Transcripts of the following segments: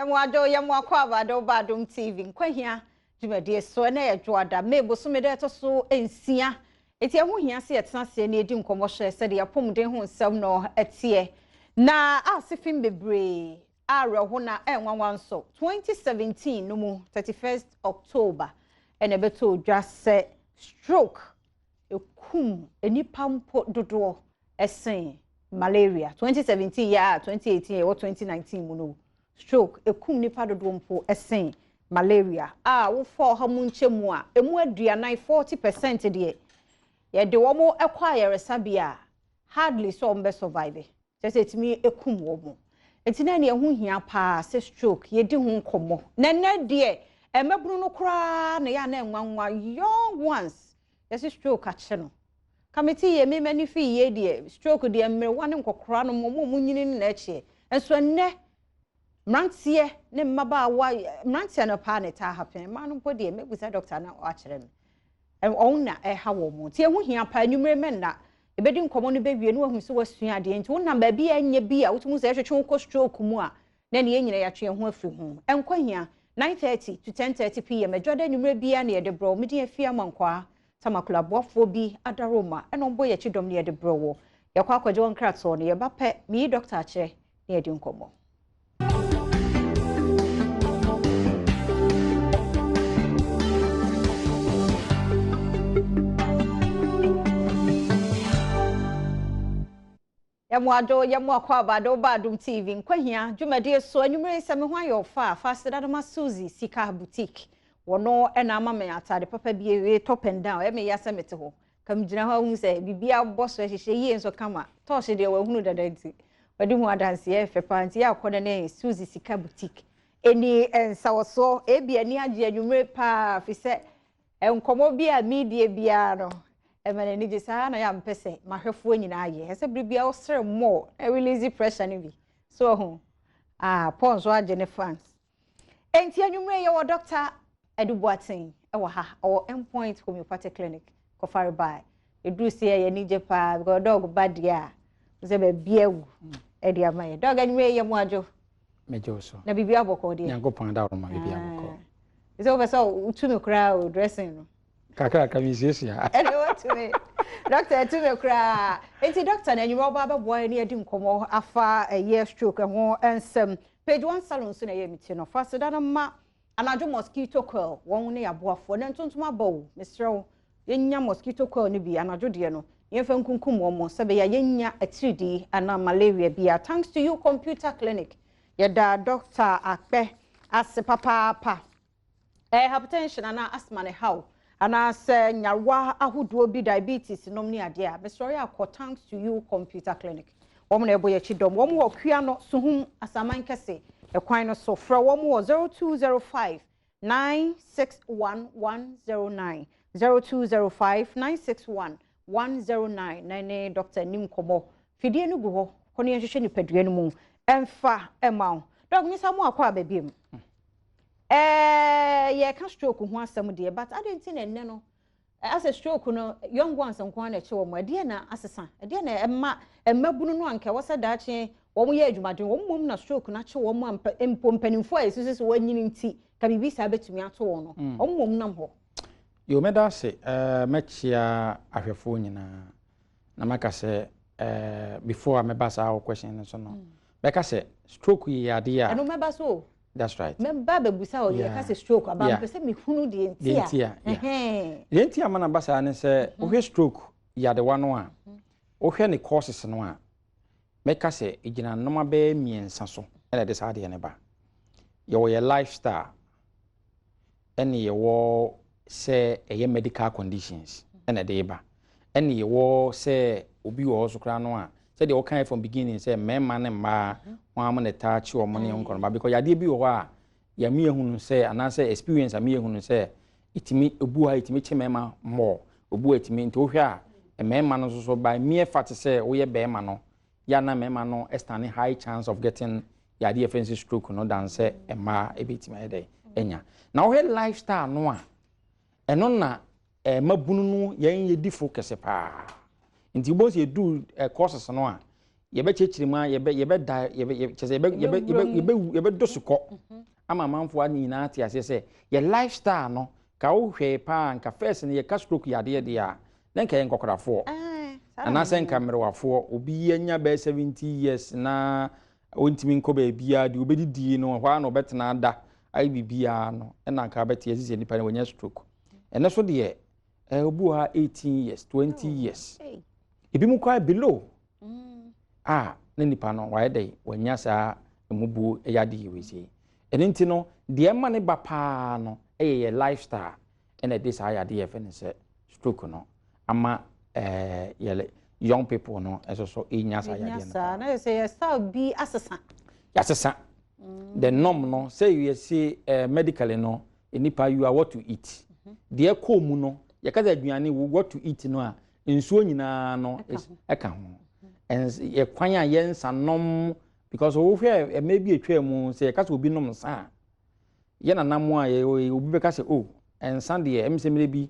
Yɛmo adwo, yɛmo akwaaba dɔba Adom TV. Nkɔhyia dwumadie so ɛnɛ yɛ dwoada May bosome da ɛtɔ so 6. Enti ɛho hia sɛ yɛtena ase na yɛdi nkɔmmɔ hyɛ sɛdeɛ apɔmuden ho nsɛm no ɛteɛ. Na asefim bebree awerɛho na ɛnwanwa nso. 2017 no mu 31st October ɛna ɛbɛtɔ dwa sɛ stroke ekum enipa mpo dodoɔ ɛsen malaria. 2017 yɛ a 2018 yɛwɔ 2019 mu no, stroke ekum nipa dodoɔ mpo ɛsen malaria. A wofɔ ɔha mu nkyɛmu a emu 40, 40% deɛ yɛde wɔn ɛkɔ ayaresabea hardly sɛ wɔn bɛ survive. Kyerɛ sɛ etumi ekum wɔn. Enti na ɛho hia paa sɛ stroke yɛdi ho nkɔmmɔ. Na nnɛ deɛ ɛmɛbunu no koraa na yɛ a na ɛnwanwa young ones yɛsɛ stroke akye no. Kamiti yɛ mi m'ani fi yie deɛ stroke deɛ mmerewa ne nkɔkora no mo mo nyini ne n'akyi. Nso nnɛ mmeranteɛ ne mmabaawa, mmeranteɛ no paa na ɛtaa happen. Mmaa no mpo deɛ mɛbusa doctor na ɔakyerɛ me. Ɔno na ɛha wɔn mo. Nti ɛho hia paa enyimire mɛnna ebedi nkɔmmɔ no bɛwie na wahu sɛ wasua adeɛ. Nti wonam baabi a ɛnyɛ bi a wotumi sɛ ɛhwehwɛ wo kɔ stroke mu a na ne yɛn nyinaa yɛatwe yɛn ho afiri ho. Ɛnkɔ hia 9:30 to 10:30 p.m. Adwada enyimire biara na yɛde brɛ wo. Mede afie ama nkwa tamakula aboafoɔ bi adaroma ɛna ɔmbɔ yɛn akyi dɔm na yɛde brɛ wo. Yɛkɔ akɔgye wɔn nkratoɔ no yɛba pɛ meyi doctor akyerɛ na yɛdi nkɔmmɔ. Yɛmo adwo, yɛmo akwaaba dɔba Adom TV. Nkɔhia dwumadie so anwummerɛ sɛ me ho ayɛ ɔfa fa Suzy Sika Boutique. Wɔno ɛna ama me atade papa bi ewie top and down. Ɛmɛ yɛ asɛm te hɔ. Kam gyina hɔ ahu sɛ biribi abɔ so ahyehyɛ yie nso kama. Tɔɔhye deɛ wahunu dada nti. Wɔde ho adanseɛ fɛ paa nti yɛ akɔ ne Suzy Sika Boutique. Eni nsawɔsoɔ ebi ani agye anwummerɛ paa fi sɛ nkɔmmɔ bi a media biara no ɛma n'ani gye saa na yɛampɛ sɛ mahwɛfoɔ nyinaa yɛ. Ɛsɛ biribi a wosere mmɔ release pressure no bi. So ho. Ah, Paul nso agye ne fans. Enti anwummerɛ yɛwɔ Dr. Edu Boateng ɛwɔ ha, ɔwɔ Endpoint Homeopathic Clinic, Kɔfare Bai. Edu sɛ yɛ ani gye paa because dog ba deɛ a sɛ baabi awu ɛde ama yɛ. Dog, anwummerɛ yɛ mu adwo. Megye wo so. Na biribi abɔkɔ deɛ. Nyankopɔn adaworo ma biribi abɔkɔ. Sɛ wopɛ sɛ wotumi koraa o dressing no. Kakra kakra mi siesie. Ɛne watumi. Doctor ɛtumi koraa. Enti doctor na anwummerɛ ɔba abɛboa yɛn ne yɛdi nkɔmmɔ afa ɛyɛ stroke ho nsɛm. Page 1 Salon so na ɛyɛ mi ti no. Fa seda no ma anadwo mosquito coil wɔn ne aboafoɔ na ntontom aba o. Mesrɛ wo yɛnya mosquito coil no bi anadwo deɛ no yɛmfa nkunkum wɔn mo sɛ bɛyɛ yɛnya atiridii anaa malaria bi a. Thanks to you Computer Clinic. Yɛda Doctor Akpɛ ase papaapa. Hypertension anaa asthma ne haw anaasɛ nyarewa ahodoɔ bi, diabetes nom ne adeɛ a, mesrɛ yɛ akɔ Thanks to you Computer Clinic. Wɔn na ɛbɔ yɛkyi dɔm. Wɔn wɔ kua no Suhum Asaman Kɛse ɛkwan no so. Frɛ wɔn wɔ 0205 961 109, 0205 961 109 na ne doctor nim nkɔmmɔ. Fidie no gu hɔ kɔ ne yɛnhwehwɛ nipadua no mu ɛmfa ɛma wo. Doc, misa mo akɔ aba biom. Yɛka stroke ho asɛm deɛ, but adɛn nti na ɛnnɛ no asɛ stroke no young ones nko ara na ɛkye wɔn? Ɛdeɛ na asesa, ɛdeɛ na ɛma mmabunu no anka ɛwɔ sɛ daakye wɔn yɛ adwumaden wɔn mmom na stroke no akye wɔn a mpo mpanimfoɔ a yɛsusu sɛ wɔanyini nti ka biribi saa bɛtumi ato wɔn no, wɔn mmom nam hɔ? Yo, mɛda ase. Mɛkyia ahwɛfoɔ nyinaa na maka sɛ before a mɛba saa wɔ question no so no, bɛka sɛ stroke yɛ adeɛ a ɛno mɛba so o. That's right. Mɛba bɛbusa o, yɛka sɛ stroke aba, mpɛ sɛ mehunu deɛ nti a. Deɛ nti a ma na ba saa ne sɛ wohwɛ stroke yadewa no a, wohwɛ ne causes no a, mɛka sɛ ɛgyina nnoma bɛyɛ mmiɛnsa so ɛna ɛde saa adeɛ no ba. Yɛwɔ yɛ lifestyle, ɛne yɛwɔ sɛ ɛyɛ medical conditions ɛna ɛde ba, ɛne yɛwɔ sɛ obi wɔ hɔ so koraa no a sɛdeɛ wɔka from beginning sɛ mmarima ne mmaa wɔn a na ɛtaa kye wɔn ne nkɔnɔba, because yadeɛ bi wɔ hɔ a yɛmi ehunu sɛ anaasɛ experience a mi ehunu sɛ ɛtumi ebu ha, ɛtumi kye mmarima more, obu ɛtumi. Nti wohwɛ a mmarima no nso so, by mere fact sɛ woyɛ barima no, yana mmarima no stand high chance of getting yadeɛ yɛfrɛ no stroke no dan sɛ mmaa ebɛtumi ayɛ dɛ ɛnya. Na wohwɛ lifestyle no a, ɛno na mmabunu no yɛn yɛ difo kɛse paa. Nti wobɛhu sɛ yɛdu causes no a, Yɛbɛkyerɛkyerɛ mu a, yɛbɛ yɛbɛda yɛbɛ kyerɛ sɛ yɛbɛ yɛbɛ yɛbɛ yɛbɛdɔ sukɔ ama amanfoɔ nyinaa te aseɛ sɛ yɛ lifestyle no ka wohwɛ paa, nka first no yɛka stroke yadeɛ deɛ a, na nka yɛ nkɔkorafoɔ anaasɛ nka mmerewafoɔ. Obi anya bɛyɛ 70 years na ɔntumi nkɔ baabiara deɛ, obɛdidie no hɔ a na ɔbɛtena ada ayɛ biribiara no, ɛna nka bɛte asi sɛ nipa no wɔnya stroke. Ɛno so deɛ, obi wɔ ha 18 years, 20 years, ebi mu koraa below a, na nipa no wayɛ dɛ wanya saa emubuo yadeɛ wei sei. Ɛno nti no, deɛ ɛma ne ba paa no ɛyɛ yɛ lifestyle, ɛna ɛde saa yadeɛ yɛfɛ no sɛ stroke no ama yɛ young people no ɛso so ɛnya saa yadeɛ no. Saa na yɛ sɛ yɛ style bi asesa. Yɛasesa the norm no sɛ yɛsi medically no, nipa, you are what to eat. Deɛ ɛkɔ mu no, yɛka sɛ aduane, what to eat no a, nsuo nyinaa no ɛka ho. Yɛ kwan a yɛnsa nom, because wohwɛ ɛmɛ bi atwa mu sɛ yɛka sɛ obi nom nsa a, yɛ nanam a yɛ obi bɛka sɛ, "Oh, nsa deɛ." Ɛm sɛ mmerɛ bi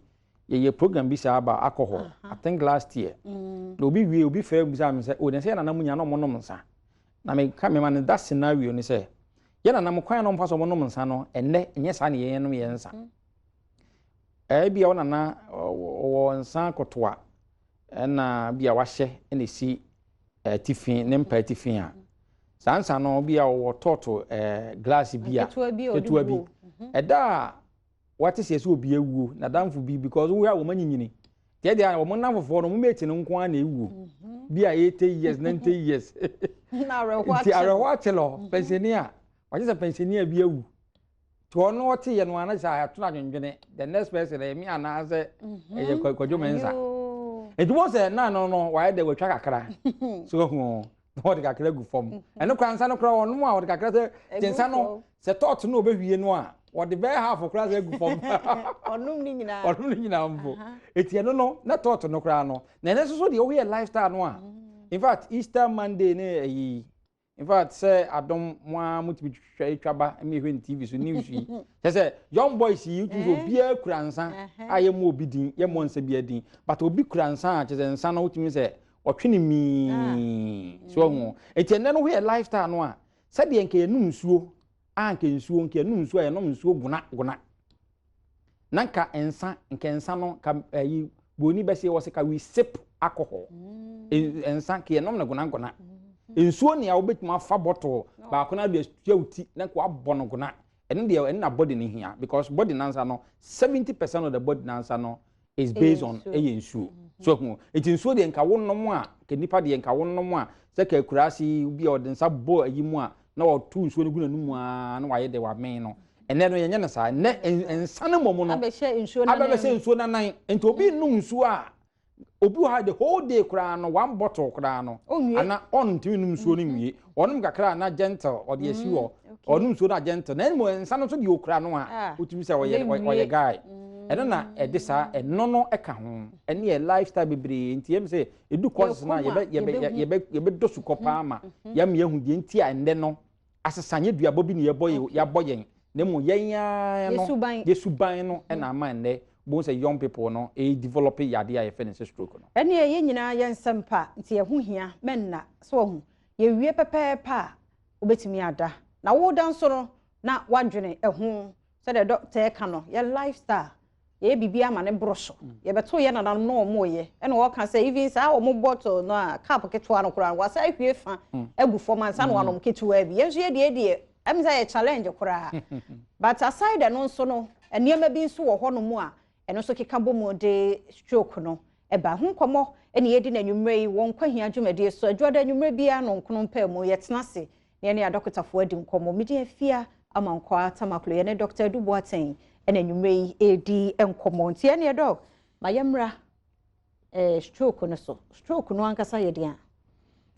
yɛyɛ program bi saa aba akɔ hɔ, I think last year, na obi wie, obi fɛ bisa mi sɛ, "Oh, na sɛ yɛ nanam nyinaa na ɔmo nom nsa?" Na meka mema no that scenario ni sɛ yɛ nanam kwan na ɔmo fa so ɔmo nom nsa no, ɛnnɛ nyɛ saa na yɛn nom yɛn nsa. Ɛɛ bi a wɔnana ɔwɔ nsa kotoa, ɛna bi a wahyɛ ɛna esi ɛtifi ne mpa atifi a, saa nsa no bi a ɔwɔ tɔɔto glass bi a ketewa bi a ɔde ketewa bi gu. Ɛda a wate sɛ obi awuo, nadamfo bi, because wohwɛ a wɔn anyinyini deɛ wɔn nam fofoɔ no, wɔn mate no nko ara na ewuo bi a 80 years, 90 years. Na awerɛhoɔ nti akyɛ. Awerɛhoɔ akyɛ lɔ pensioner a wɔgye sɛ pensioner bi awu nti ɔno ɔte yɛ no ana sɛ ato no adwendwene, the next person ɛyɛ me anaasɛ ɛyɛ Kwadwo Mensah. Nti wɔn sɛ naa no wayɛ dɛ watwa kakra so ɔhu na wɔde kakra gu fam. Ɛno kora nsa no kora ɔnom a, wɔde kakra sɛ te nsa no sɛ tɔɔto no ɔbɛhwie no a, wɔde bɛyɛ half koraa sɛ agu fam. Ɔnom ne nyinaa. Ɔnom ne nyinaa mpo. Eti ɛno no na tɔɔto no koraa no na ɛno nso so deɛ, woyɛ lifestyle no a, in fact, Easter Monday ne ɛyi, in fact, sɛ adom mo a motumi twitwa atwa ba ma yɛhwɛ ne TV so news yi kyɛ sɛ young boys yi wotumi sɛ obiara kura nsa a, yɛmmɔ obi din, yɛmmɔ nsa bi din, but obi kura nsa a kyɛ sɛ nsa no wotumi sɛ ɔtwe ne mii so ɔho. Eti ɛnɛ no woyɛ lifestyle no a, sɛdeɛ nka yɛnum nsuo a, nka nsuo, nka yɛnum nsuo a, yɛnom nsuo gona gona, na nka nsa, nka nsa no ka ɛyi broni bɛsɛ wɔ sɛ ka we sip alcohol. Nsa nka yɛnom no gona gona. Nsuo nea wobɛtumi afa bottle baako na de atua wo ti na nka wabɔ no gona. Ɛno deɛ, ɛno na body no hia, because body nansa no, 70% of the body nansa no is based on ɛyɛ nsuo so hu. Eti nsuo deɛ, nka wonom a, nka nipa deɛ, nka wonom a, sɛ ka akuraase yi bi a ɔde nsa bɔ ayi mu a, na ɔto nsuo no gu n'anum a, na wayɛ de wamɛn no. Ɛnɛ no yɛnyɛ no saa. Ɛnɛ nsa no mmom no abɛhyɛ nsuo no. Abɛbɛhyɛ nsuo nanan. Nti obi nnom nsuo a, obi wɔ ha, the whole day koraa no, one bottle koraa no Ɔnwie. ana ɔntumi nnom nsuo no nwie. Ɔnom kakra na gentle ɔde asi hɔ. Ɔnom nsuo no a gentle, na mmom nsa no nso deɛ okura no a, wotumi sɛ ɔyɛ ɔbɛwie. Ɔyɛ guy. Ɛno na ɛde saa ɛno no ɛka ho. Ɛne yɛ lifestyle bebree. Nti yɛm sɛ edu courses no a, Yɛkɔ mu a, yɛbɛ yɛbɛ yɛbɛhu. Yɛbɛdɔ sukɔ paa ma yɛm yɛhu deɛ nti a ɛndɛ no asesanyɛ duabɔ bi na yɛbɔ yɛ yɛabɔ yɛn, na mmom yɛn ara no Yɛsuban. Yɛsuban no ɛna ama ɛndɛ bohu sɛ young people no ɛyɛ develop yadeɛ a yɛfrɛ no sɛ stroke no. Ɛne yɛn nyinaa yɛ nsɛm pa, nti ɛho hia mɛnna so ɔho yɛwie pɛpɛɛpɛ a, wobɛtumi ada na woda nso no na woadwene ɛho sɛdeɛ doctor ɛka no. Yɛ lifestyle, yɛyɛ biribi ama ne borɔ so, yɛbɛto yɛ nananom na ɔmo yɛ, ɛna wɔka sɛ even saa ɔmo bottle no a, cup ketewa no koraa wasa ahwie fa agu fam ansa na wanom ketewa bi. Yɛn nso yɛ deɛ ɛm sɛ yɛ challenge koraa. But aside ɛno nso no, nneɛma bi nso wɔ hɔnom a ɛno nso keka bɔ mu de stroke no ɛba ho. Nkɔmmɔ ɛne yɛdi n'anwummerɛ yi wɔn nkɔhia dwumadie so. Adwuada anwummerɛ biara no nkono mpaa mu yɛtena ase na yɛne adɔkotafoɔ adi nkɔmmɔ. Mede Afia Amankwa Tamaklo, yɛne Dr. Edu Boateng ɛna anwummerɛ yi ɛredi nkɔmmɔ. Nti ɛneɛ doc, ma yɛmmra stroke no so. Stroke no ankasa yɛ deɛ a?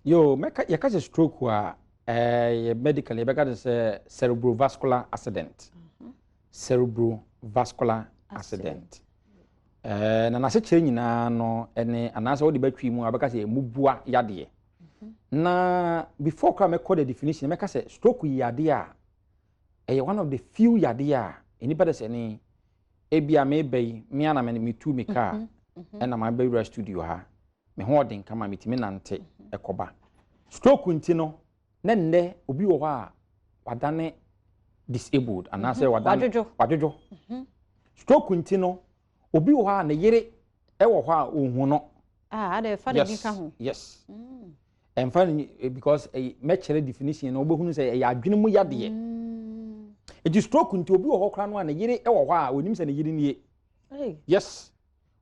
Yo, mɛka yɛka sɛ stroke a, yɛ medically yɛbɛka no sɛ cerebrovascular accident. Cerebrovascular accident na n'asekyerɛ nyinaa no ɛne anaasɛ wode bɛtwi mu a, wobɛka sɛ mubua yadeɛ. Na before koraa mɛkɔ the definition, mɛka sɛ stroke yi yadeɛ a ɛyɛ one of the few yadeɛ a nnipa de sɛ ne ebia meba yi, me ana metu me car ɛna mabɛwura studio ha, me ho ɔden kama, metumi nante ɛkɔba. Stroke nti no, ne nnɛ obi wɔ hɔ a wadane disabled anaasɛ wadane wadwodwo. Stroke nti no, obi wɔ hɔ a ne yere ɛwɔ hɔ a ohun no. Ah, ade fa ne bi ka ho. Yes. Ɛmfa ne because mɛkyerɛ definition no, wobɛhunu sɛ ɛyɛ adwene mu yadeɛ. Enti stroke nti obi wɔ hɔ koraa no a ne yere ɛwɔ hɔ a onim sɛ ne yere nie. Yes.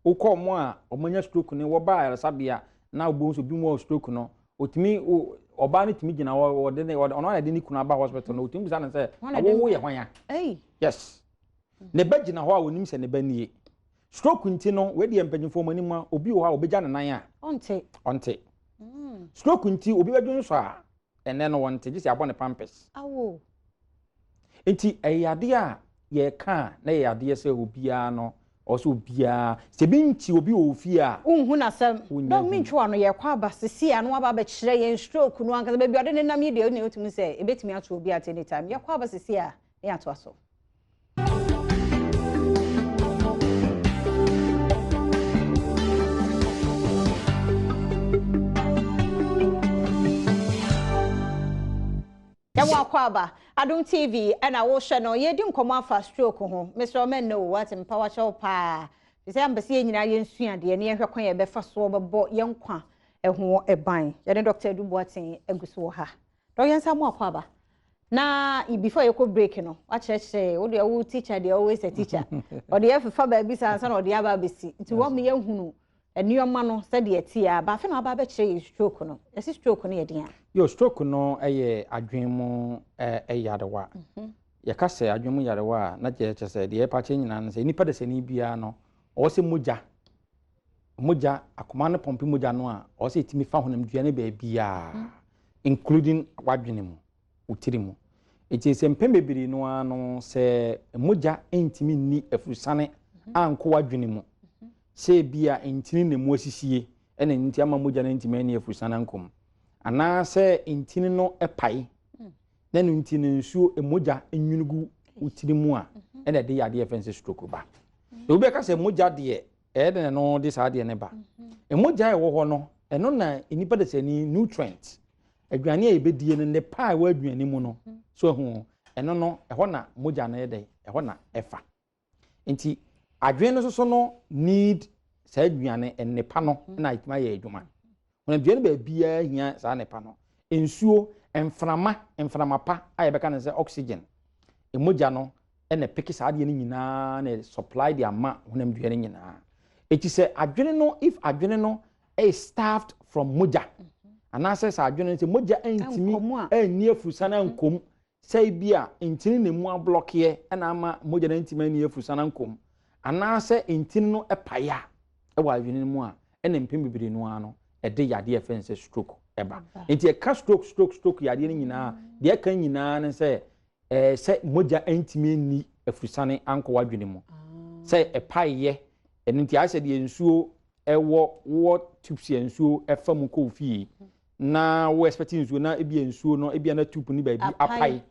Wokɔ ɔmo a ɔmo anya stroke no, wɔba ayaresabea na wobɛhu sɛ obi mu wɔ stroke no, otumi ɔbaa no tumi gyina hɔ, ɔde ne ɔno a yɛde ne kunu aba hospital no, otumi bisa no sɛ, "Awowo yɛ hwan a?" Yes. Ne ba gyina hɔ a onim sɛ ne ba nie. Stroke nti no, wei deɛ mpanyinfoɔ mo anim a, obi wɔ hɔ a obɛgya ne nan a ɔnte. Ɔnte. Stroke nti obi bɛdwo nso a ɛnɛ no wɔnte, gye sɛ abɔ ne pampers. Awo. Nti ɛyɛ adeɛ a yɛka a na yɛ adeɛ sɛ obiara no ɔsɛ obiara sɛ bi nti obi wɔ fie a Wonhu n'asɛm. Dɔm mentwe ano, yɛkɔ aba sisi a na waba abɛkyerɛ yɛn stroke no ankasa, baabi ɔde ne nam yi deɛ, ɔne wotumi sɛ ebɛtumi ato obi at any time. Yɛkɔ aba sisi a ne yɛatoa so. Yɛwɔ akɔ aba Adom TV ɛna wɔhwɛ no, yɛdi nkɔmmɔ afa stroke ho. Mesrɛ ɔmɛ no wate mpa wakyɛw paa sɛ ambɛ sɛ yɛn nyinaa yɛnsua adeɛ ne yɛhwɛ kwan yɛbɛfa so bɛbɔ yɛn nkwa ɛho ɛban. Yɛne Dr. Edu Boateng agu so wɔ ha. Dɔ yɛn nsa mu akɔ aba na before yɛkɔ break no, wakyerɛkyerɛ wo deɛ, wo teacher deɛ, always a teacher, ɔde yɛ fefa baabi saa ansa na ɔde aba abɛsi, nti wɔn yɛhunu nneɛma no sɛdeɛ ɛte a baafe na aba abɛkyerɛ yɛ stroke no. Yɛsi stroke no yɛ den a? Yo, stroke no ɛyɛ adwene mu ɛyarewa. Yɛka sɛ adwene mu yarewa a, na kyerɛ sɛ deɛ ɛpa kyerɛ nyinaa no sɛ nipa de sɛ biara no ɔwɔ sɛ mogya akoma no pɔmpe mogya no a, ɔwɔ sɛ ɛtumi fa honamdua no baabiara, including w'adwene mu, wo tiri mu. Nti sɛ mpɛn bebree no ara no sɛ mogya ntumi nni afurusane ankɔ w'adwene mu, sɛ ebi a ntini na mu asisie ɛna nti ama mogya no ntumi ani afurusane ankɔ mu, anaasɛ ntini no pae na no nti no nsuo mogya nwunu gu wo tiri mu a, ɛna ɛde yadeɛ fɛn sɛ stroke ba. Na obi bɛka sɛ mogya deɛ ɛyɛ de no de saa adeɛ no ba. Mogya a ɛwɔ hɔ no, ɛno na nipa de sɛ ni nutrient aduane a yɛbɛdie no, ne pa a ɛwɔ aduane mu no so ɛho ɛno no, ɛhɔ na mogya no yɛ dɛ, ɛhɔ na ɛfa. Nti adwene no soso no need saa aduane nnepa no na ɛtumi ayɛ adwuma. Honamdua no baabiara hia saa nnepa no, nsuo, mframa, mframa pa a yɛbɛka no sɛ oxygen. Mogya no ɛna peke saa adeɛ no nyinaa na supply de ama honamdua no nyinaa. Eti sɛ adwene no, if adwene no is starved from mogya, anaasɛ sɛ adwene no sɛ mogya ntumi ɛnni afurusane ankɔm, sɛ ebi a ntini na emu ablockeɛ ɛna ama mogya no ntumi anni afurusane ankɔm, anaasɛ ntini no ɛpae a ɛwɔ adwene no mu a, ɛna mpɛn bebree no ara no ɛde yadeɛ ɛfɛn sɛ stroke ɛba. Nti ɛka stroke, stroke, stroke yadeɛ no nyinaa deɛ, ɛka nyinaa ne sɛ sɛ mogya ntumi nni afurusane ankɔ w'adwene mu, sɛ ɛpaeɛ ɛno nti ayɛ sɛ deɛ nsuo ɛwɔ wɔ tubes yɛ nsuo ɛfa mu kɔ fie na wo expect nsuo na ebi nsuo no ebi na tube ni baabi apae.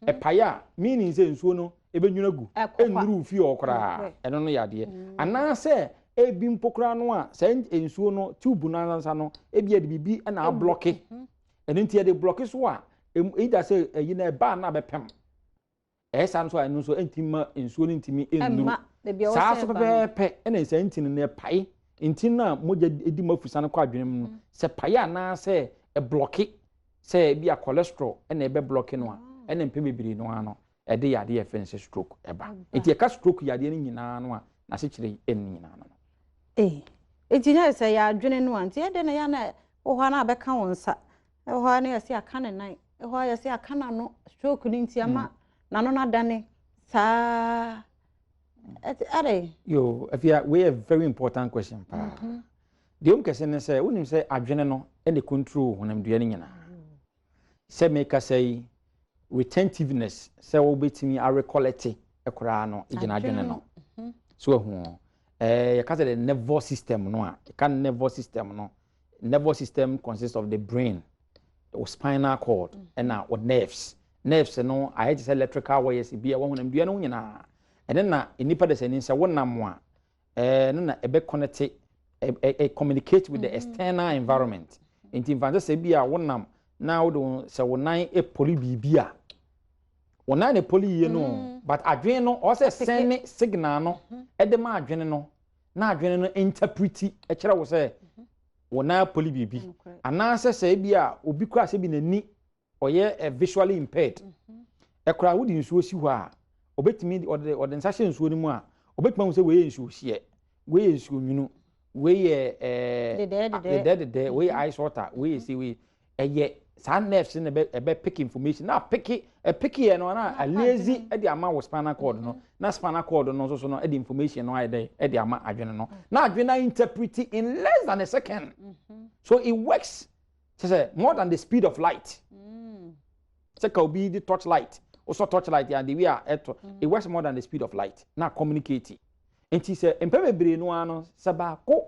Ɛpae a, meaning sɛ nsuo no ebɛnwuna gu, ɛnnuru fie hɔ koraa. Ɛno no yɛ adeɛ anaasɛ ebi mpo koraa no a saa nsuo no tube no ansa no ebi yɛde biribi ɛna ablocke. Ɛno nti yɛde blocke so a, either sɛ ɛyi na ɛbaa na abɛpɛm ɛyɛ saa nso a, ɛno nso ɛntumi ma nsuo no ntumi nnuru saa so pɛpɛɛpɛ. Ɛna nsa ntini no ɛpae, ntini no a mogya di mu afusa no kɔ adwene mu no, sɛ pae anaasɛ ɛblocke, sɛ ebi a cholesterol ɛna ɛbɛ blocke no a, ɛna mpɛn bebree no ara no ɛde yadeɛ ɛfɛ no sɛ stroke ɛba. Nti ɛka stroke yadeɛ no nyinaa no a, n'asekyerɛ ɛno nyinaa no. Ee, eti nyɛ sɛ yɛ adwene no a, nti ɛdɛ na yɛ na wɔ hɔ a na abɛka wɔn nsa ɛwɔ hɔ a na yɛsi aka ne nan ɛhɔ a, yɛsi aka n'ano, stroke no nti ama n'ano n'adane saa ɛte ɛde. Yo, Afia, wei yɛ very important question paa. Deɛ ɔmu kɛse ne sɛ wonim sɛ adwene no ɛna control honamdua no nyinaa. Sɛ meka sɛ yi, retentiveness, sɛ wobɛtumi arecollect koraa no, gyina adwene no so. Ahu yɛka sɛ the nervous system no a, yɛka nervous system no, nervous system consists of the brain, the spinal cord, ɛna mm nerves. Nerves no ayɛ te sɛ electrical wires bi a ɛwɔ honamdua no nyinaa. Ɛne na nipa de sɛ ni sɛ wonam a, no na ɛbɛ connect, ɛ communicate with the external environment. Nti nfa sɛ bi a wonam Na wode sɛ wo nan epoli biribi a, wo nan na epoli yie no, but adwene no ɔsɛ send signal no ɛde ma adwene no, na adwene no interpret ɛkyerɛ wo sɛ wo nan poli biribi. Anaasɛ sɛ ebi a obi kora sɛ bi n'ani ɔyɛ visually impaired ɛkora, wode nsuo si hɔ a, obetumi ɔde nsa hyɛ nsuo no mu a, obetumi ahu sɛ wei yɛ nsuo hyeɛ, wei yɛ nsuo nwunu, wei yɛ dedɛɛ. Dedɛɛ dedɛɛ, wei yɛ ice water, wei yɛ si wei. Ɛyɛ saa nerves no ɛbɛ pick information na pick ɛpick yɛ no na alazy ɛde ama wɔ spinal cord no, na spinal cord no nso so no ɛde information no ayɛ dɛ ɛde ama adwene no, na adwene no interpret in less than a second. So it works kyɛ sɛ more than the speed of light. Sɛ ka obi di torch light, wosɔ torch light yɛ the way a ɛtɔ, it works more than the speed of light na communicate. Nti sɛ mpɛ bebree no ara no, sɛ baako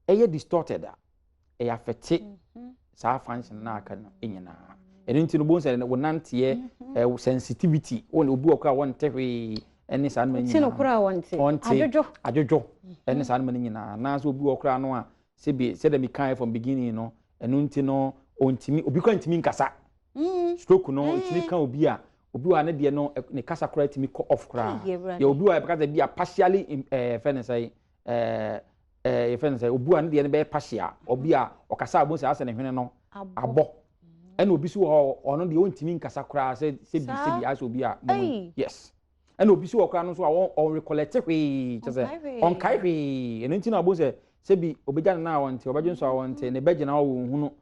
ɛyɛ distorted a, ɛyɛ affect saa function na aka no nyinaa. Ɛno nti no bo sɛ wo nanteɛ, sensitivity, wɔn obi wɔ kora a wɔnte hwee ɛne saa nneɛma ti no nyinaa. Koraa wɔnte. Ɔnte. Adwodwo. Adwodwo ɛne saa nneɛma no nyinaa. Anaasɛ obi wɔ kora no a, sɛbi sɛdeɛ mekae from beginning no, ɛno nti no ɔntumi, obi kora ntumi nkasa. Stroke no ɛtumi ka obi a, obi wɔ a ne deɛ no ne kasa koraa tumi kɔ off koraa. Ei, Awurade. Yɛ obi wɔ a yɛbɛka sɛ bi a partially fɛn ne sɛ ɛɛ ɛɛ yɛfɛ ne sɛ obi wɔ a ne deɛ no bɛyɛ partial. Obi a ɔkasa a, obi sɛ asɛ ne hwene no abɔ. Ɛna obi so wɔ hɔ, ɔno deɛ ɔntumi nkasa koraa sɛ bi sɛ bi asɛ obi a Ei. Yes, ɛna obi so wɔ koraa no nso a wɔn ɔnrecollect hwee, kyɛ sɛ Ɔnkae hwee. Ɔnkae hwee. Ɛno nti na ɔbo sɛ bi obɛgya ne nan a wɔnte, ɔbɛgye nso a wɔnte, ne bɛgyina hɔ wɔ nhunu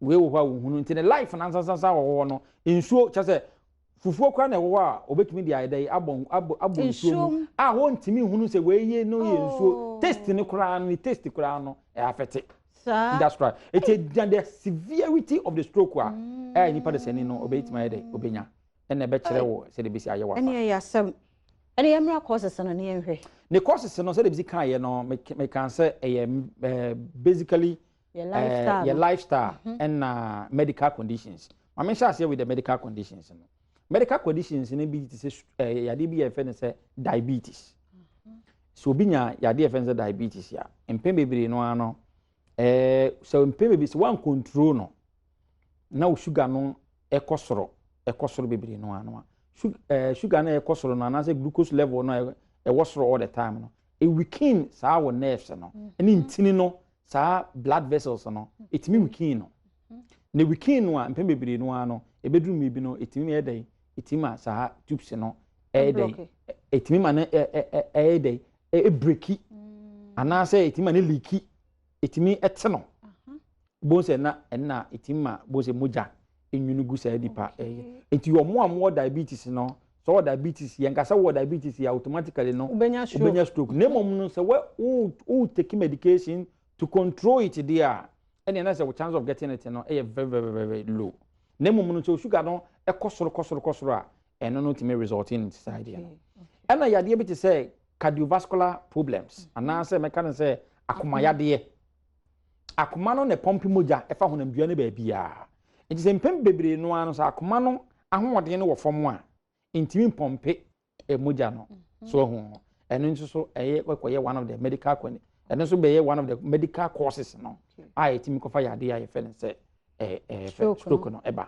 wei wɔ hɔ a wɔhunu. Nti ne life nansasasa wɔ hɔ no, nsuo kyɛ sɛ fufuo koraa na ɛwɔ hɔ a, obɛtumi de ayɛ dɛ abɔ nsuo mu a wɔntumi nhunu sɛ wei yɛ no yɛ nsuo. Taste ne koraa no, ne taste koraa no ɛyɛ affect. That's right. Eti gyina the severity of the stroke a ɛyɛ nipa de sɛni no ɔbɛtumi ayɛ dɛ ɔbɛnya, ɛna ɛbɛkyerɛ wɔ sɛdeɛ bɛsi ayɛ wɔ. Ɛne ɛyɛ asɛm. Ɛne yɛmmra causes no ne yɛnhwɛ. Ne causes no, sɛdeɛ bɛsi kan yɛ no, meka sɛ ɛyɛ basically yɛ lifestyle yɛ no. Lifestyle ɛna medical conditions. Maame nhyɛ aseɛ with the medical conditions no. Medical conditions no bi te sɛ yadeɛ bi yɛ fɛ no sɛ diabetes. So obi nya yadeɛ yɛ fɛ no sɛ diabetes a, mpɛn bebree no ara no, sɛ mpɛn bebree sɛ wɔn control no na o sugar no ɛkɔ soro bebree no ara no a, sugar no ɛkɔ soro no anaasɛ glucose level no a ɛwɔ soro all the time no, eweaken saa wɔ nerves no ɛne ntini no, saa blood vessels no, etumi weaken no. Na weaken no a, mpɛn bebree no ara no, ebeduru mmerɛ bi no, etumi yɛ dɛ etumi ma saa tubes no ɛyɛ dɛ Ɛblock. Etumi ma no ɛ ɛ ɛ ɛyɛ dɛ ɛbreak anaasɛ etumi ma no leak, etumi ɛte no bon sɛ na ɛna etumi ma bon sɛ mogya enwunu gu saa nipa ɛyɛ. Nti wɔn a wɔwɔ diabetes no, sɛ wɔwɔ diabetes, yɛn kasa wɔ diabetes yɛ, automatically no wobɛnya stroke. Wobɛnya stroke. Na mmom no, sɛ wɔ wo take medication to control it deɛ a, ɛnna ɛna sɛ wo chance of getting it no ɛyɛ very very very very low. Na mmom no, sɛ o sugar no ɛkɔ soro, kɔ soro, kɔ soro a, ɛno no tumi result in saa deɛ no. Ɛna yadeɛ bi te sɛ cardiovascular problems anaasɛ mɛka no sɛ akomayadeɛ. Akoma no na pɔmpe mogya ɛfa honamdua no baabiara. Nti sɛ mpɛn bebree no ara no, sɛ akoma no ahoɔden no wɔ fam a, ntumi mpɔmpe mogya no so ɛho. Ɛno nso so ɛyɛ kɔyɛ one of the medical con ɛno nso bɛyɛ one of the medical causes no a yɛtumi kɔfa yadeɛ a yɛfɛ no sɛ ɛɛ ɛɛ stroke. Stroke no ɛba.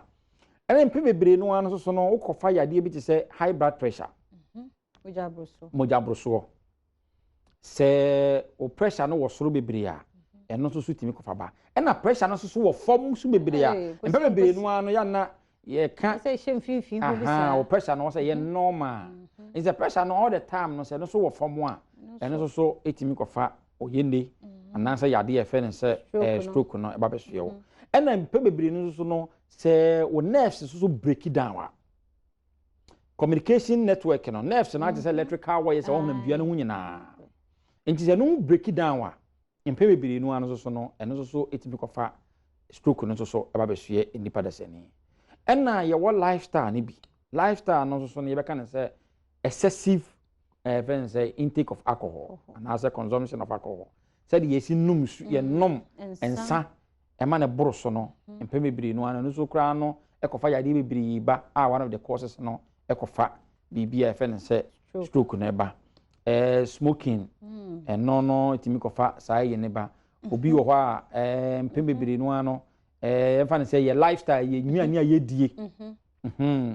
Ɛna mpɛn bebree no ara nso so no, wokɔfa yadeɛ bi te sɛ high blood pressure. Mogya aboroso. Mogya aborosoɔ, sɛ o pressure no wɔ soro bebree a, ɛno nso so tumi kɔfa ba. Ɛna pressure no nso so wɔ fam so bebree a, Hey, mpɛn bebree no ara no, yɛana yɛka sɛ ɛhyɛ mfimfini hɔ bi saa. O pressure no wɔ sɛ yɛ normal. Nti sɛ pressure no all the time no, sɛ ɛno nso wɔ fam a, ɛno nso so ɛtumi kɔfa oyene anaasɛ yadeɛ yɛfrɛ no sɛ stroke no. Stroke no ɛba bɛsoɛ wo. Ɛna mpɛn bebree no nso so no, sɛ wo nerves nso so break down a, communication network no, nerves no agye sɛ electrical wires a wɔn dua no ho nyinaa. Nti sɛ ɛno break down a, mpɛn bebree no ara no nso so no, ɛno nso so ɛtumi kɔfa stroke no nso so ɛba bɛsoɛ nipa dasani. Ɛna yɛwɔ lifestyle no bi. Lifestyle no nso so no, yɛbɛka no sɛ excessive fɛn sɛ intake of alcohol anaasɛ consumption of alcohol, sɛdeɛ yɛsi nom su, yɛnom nsa ɛma ne boro so no, mpɛn bebree no ara no nso koraa no ɛkɔfa yadeɛ bebree ba a, one of the causes no ɛkɔfa biribi a yɛfrɛ no sɛ stroke no ɛba. Smoking, ɛno no ɛtumi kɔfa saa yɛ ne ba. Obi wɔ hɔ a, mpɛn bebree no ara no, Yɛmfa no sɛ yɛ lifestyle, yɛ nnuane a yɛdie.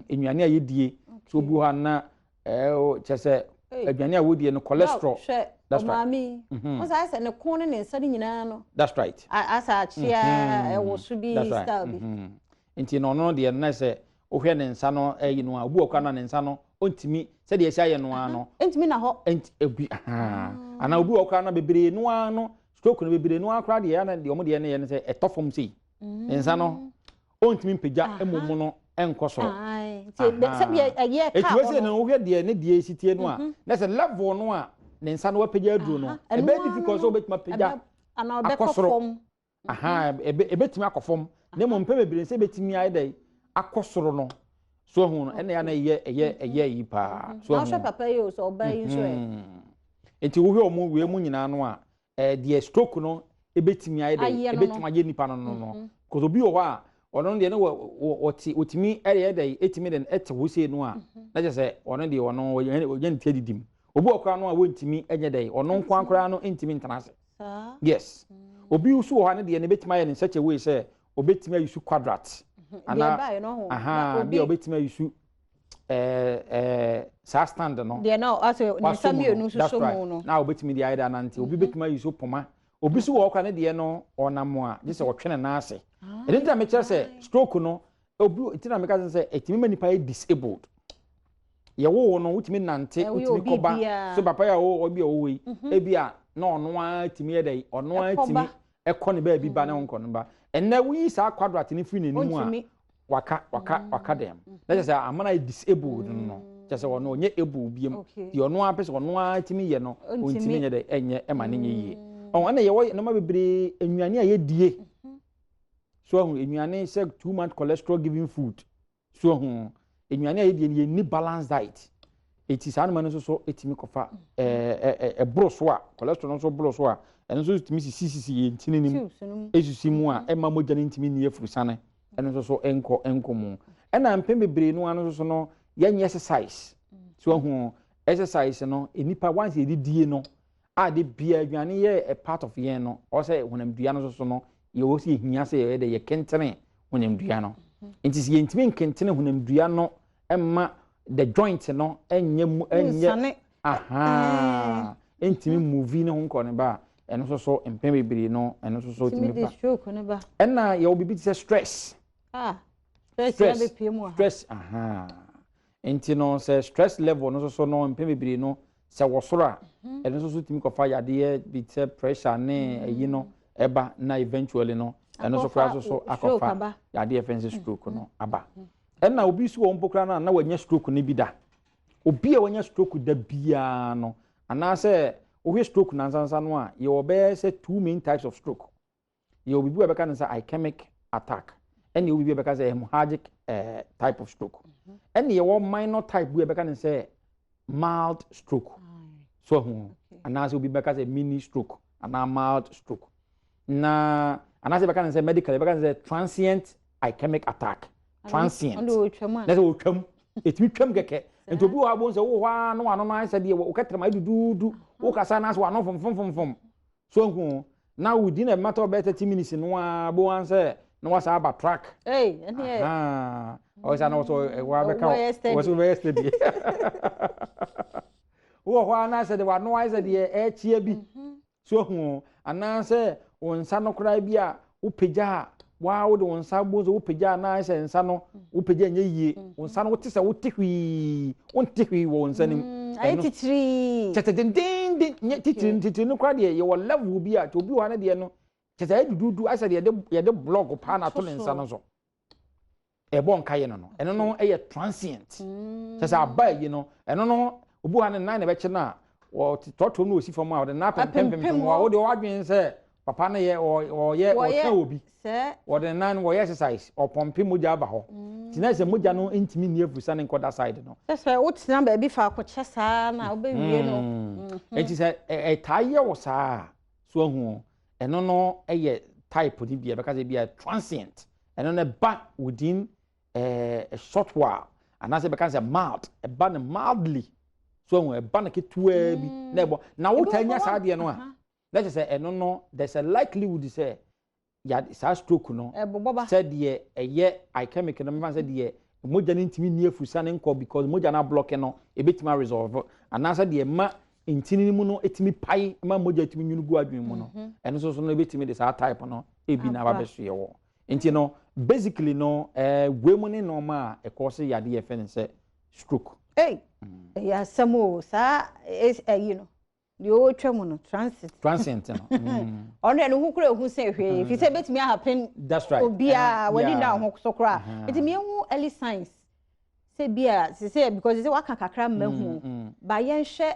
Nnuane a yɛdie. So obi wɔ hɔ a na kyerɛ sɛ aduane a wodie no, cholesterol. Hwɛ, ɔmaame. Wɔn sɛ ayɛ sɛ ne kɔn ne ne nsa no nyinaa no. That's right. Asa akyea ɛwɔ so bi style bi. Nti no, ɔno deɛ no na sɛ wohwɛ ne nsa no ɛyi no a, obi wɔ koraa na ne nsa no ɔntumi sɛdeɛ ɛsɛ ayɛ no ara no. Ntumi na hɔ. Nti ebi aha. Anaa obi wɔ koraa na bebree no ara no, stroke no bebree no ara koraa deɛ ɛna deɛ ɔmo deɛ no yɛ no sɛ ɛtɔ fam sei. Ne nsa no ɔntumi mpagya mmom no ɛnkɔ soro. Nti sɛdeɛ ɛyɛ kaa hɔ no. Wohwɛ deɛ ne deɛ esi tie no a, na sɛ level no a ne nsa no wapagya aduro no, ɛbɛyɛ difficult sɛ wobɛtumi apagya akɔ soro. Aha, ɛbɛtumi akɔ fam. Na mmom mpɛ bebree sɛ ɛbɛtumi ayɛ dɛ akɔ soro no. So ɛho no, ɛna yɛ na ɛyɛ yi paa. So ɛho. Na papa yi o, sɛ ɔbaa yi nso ɛ. Nti wohwɛ ɔmo wei mu nyinaa no a, deɛ stroke no ɛbɛtumi ayɛ dɛ, ɛbɛtumi ayɛ nipa no. Because obi wɔ hɔ a, ɔno deɛ no wɔte otumi ɛyɛ dɛ, ɛtumi de ɛte hɔ sei no a, na kyerɛ sɛ ɔno deɛ ɔno ɔyɛ ne ti adidim. Obi wɔ koraa no a wɔntumi ɛnyɛ dɛ, ɔno nko koraa no ntumi ntena ase. Yes. Obi nso wɔ hɔ a ne deɛ no bɛtumi ayɛ ne in such a way sɛ obɛtumi ayi so quadrat. Ana aha bi a obɛtumi ayi so ɛɛ ɛɛ saa stand no. Deɛ na asɛ ne nsa mmienu nso so mu no. Na obɛtumi de ayɛ dɛ anante. Obi bɛtumi ayi so poma. Obi nso wɔ hɔ koraa ne deɛ no ɔnam a gye sɛ ɔtwe ne nan ase. Ɛno nti na mekyerɛ sɛ stroke no obi nti na meka sɛ ɛtumi ma nipa yɛ disabled. Yɛwo wo no, wotumi nante, wotumi kɔba so. Papa yi a ɔwɔ bi a ɔwɔ yi, ebi a na ɔno ara tumi yɛ dɛ, ɔno ara tumi ɛkɔ ne baabi ba ne ho nkɔ ne ba. Ɛnɛ woyi saa quadrat ne firi n'anim a, waka dɛm na kyerɛ sɛ amana yɛ disabled no, kyerɛ sɛ ɔno ɔnyɛ able biem. Deɛ ɔno ara pɛ sɛ ɔno ara tumi yɛ no, ɔntumi nyɛ dɛ, ɛnyɛ ɛma ne nyɛ yie. Ɔn ɛna yɛwɔ nneɛma bebree, nnuane a yɛdie so, ahu nnuane sɛ too much cholesterol giving food so, ahu nnuane a yɛdie no, yɛnni balance diet. Eti saa nneɛma no nso so etumi kɔfa ɛɛ ɛɛ ɛboro so a, cholesterol no nso boro so a, ɛno nso tumi sisi yɛn ntini nim, esisi mu a ɛma mogya no ntumi nni afurusane. Ɛno nso so nkɔ mu. Ɛna mpɛn bebree no ano nso so no, yɛnyɛ exercise so. Ahu exercise no, nipa once yɛdidie no a, de bia aduane yɛ a part of yɛn no, ɔsɛ honamdua no nso so no, yɛwɔ sɛ yɛhia sɛ yɛyɛ dɛ yɛkentene honamdua no. Nti sɛ yɛntumi nkentene honamdua no ɛma the joint no ɛnyɛ mu, ɛnyɛ aha, ɛntumi move ne ho nkɔ ne ba a, ɛno nso so mpɛn bebree no, ɛno nso so tumi ba. Ɛna yɛwɔ biribi te sɛ stress. Ah, stress, stress aha. Nti no sɛ stress level no nso so no, mpɛn bebree no sɛ wɔ soro a, ɛno nso so tumi kɔfa yadeɛ bi sɛ pressure ne ɛyi no ɛba, na eventually no ɛno nso koraa nso so akɔfa yadeɛ fɛn sɛ stroke no aba. Ɛna obi nso wɔ mpo koraa no a na wanya stroke no bi da. Obi a wanya stroke da biara no, anaasɛ wohwɛ stroke nansansa no a, yɛwɔ bɛyɛ sɛ two main types of stroke. Yɛwɔ biribi a bɛka no sɛ ischemic attack, ɛne yɛwɔ biribi a bɛka sɛ hemorrhagic type of stroke, ɛne yɛwɔ minor type bi a bɛka no sɛ mild stroke so ahu, anaasɛ obi bɛka sɛ mini stroke anaa mild stroke na anaasɛ bɛka no sɛ medical bɛka no sɛ transient ischemic attack. Transient na sɛ wɔtwam, ɛtumi twam kɛkɛ. Nti obi wɔ hɔ abɔ sɛ wowɔ hɔ a na wano no ayɛ sɛ deɛ wokɛtrɛma ayɛ duduudu, wokasa na sɛ wano fomfomfomfom so ahu, na within a matter of bɛyɛ 30 minutes no a bo wan sɛ na wasa aba track. Ɔsɛ na wɔsɛ wabɛka wɔsɛ wɔbɛyɛ steady. Wowɔ hɔ a na sɛ de wano ayɛ sɛ deɛ ɛkyia bi so ahu, anaasɛ wo nsa no koraa bi a wopagya a, waa wode wo nsa bo sɛ wopagya a, na ayɛ sɛ nsa no wopagya nyɛ yie. Wo nsa no wote sɛ wote hwii, wonte hwii wɔ wo nsa no mu. Ayɛ titiri. Kyɛ sɛ dendenden, nyɛ titiri titiri no koraa deɛ, yɛwɔ level bi a obi wɔ ha no deɛ no kyɛ sɛ ayɛ dududu, ayɛ sɛ deɛ yɛde block paa na ato ne nsa no so ɛbɔ nkaeɛ no, ɛno no ɛyɛ transient. Kyɛ sɛ aba yi no, ɛno no obi wɔ ha ne nan na ɛbɛkye no a, wɔte trɔtrɔ no osi fam a, ɔde nan pempempem hɔ a, wode wadwene sɛ papa no yɛ ɔyɛ ɔtwɛn obi, wɔde nan no wɔyɛ exercise, ɔpɔmpe mogya aba hɔ. Nti na sɛ mogya no ntumi nni afurusa ne nkɔda side no. Sɛ wotena baabi faako kyɛ saa na wobɛwie no. Nti sɛ ɛtaa yɛ wo saa so ahu, ɛno no yɛ type no bi a ɛbɛka sɛ bi a transient. Ɛno no ɛba within a short while, anaasɛ ɛbɛka sɛ mild, ɛba no mildly so ahu, ɛba no ketewaa bi na ɛbɔ na wotaa nya saa adeɛ no a, na kyerɛ sɛ ɛno no there's a likelihood sɛ Saa stroke no, sɛdeɛ ɛyɛ ischemic no, mfa sɛ deɛ mogya no ntumi nni afusa ne nkɔ because mogya no ablock no, ɛbɛtumi aresolve, anaasɛ deɛ ma ntini no mu no ɛtumi pae ma mogya tumi nwunu gu adwene mu no, ɛno nso so no ɛbɛtumi de saa type no ebi na aba bɛsoɛ wɔ. Nti no, basically no, wei mu ne nnoɔma a ɛkɔ so yadeɛ yɛfrɛ no sɛ stroke. Ei, ɛyɛ asɛm o, saa ɛyi no. Deɛ ɔretwa mu no, transit. Transient no. Ɔno deɛ ne ho koraa ɛhu sɛ hwee, firi sɛ ɛbɛtumi ahappen. That's right. Obiara, w'ani nna wo ho so koraa. Nti mehu early signs. Sɛ bia, sɛ because sɛ waka kakra mmahu. Ba yɛnhwɛ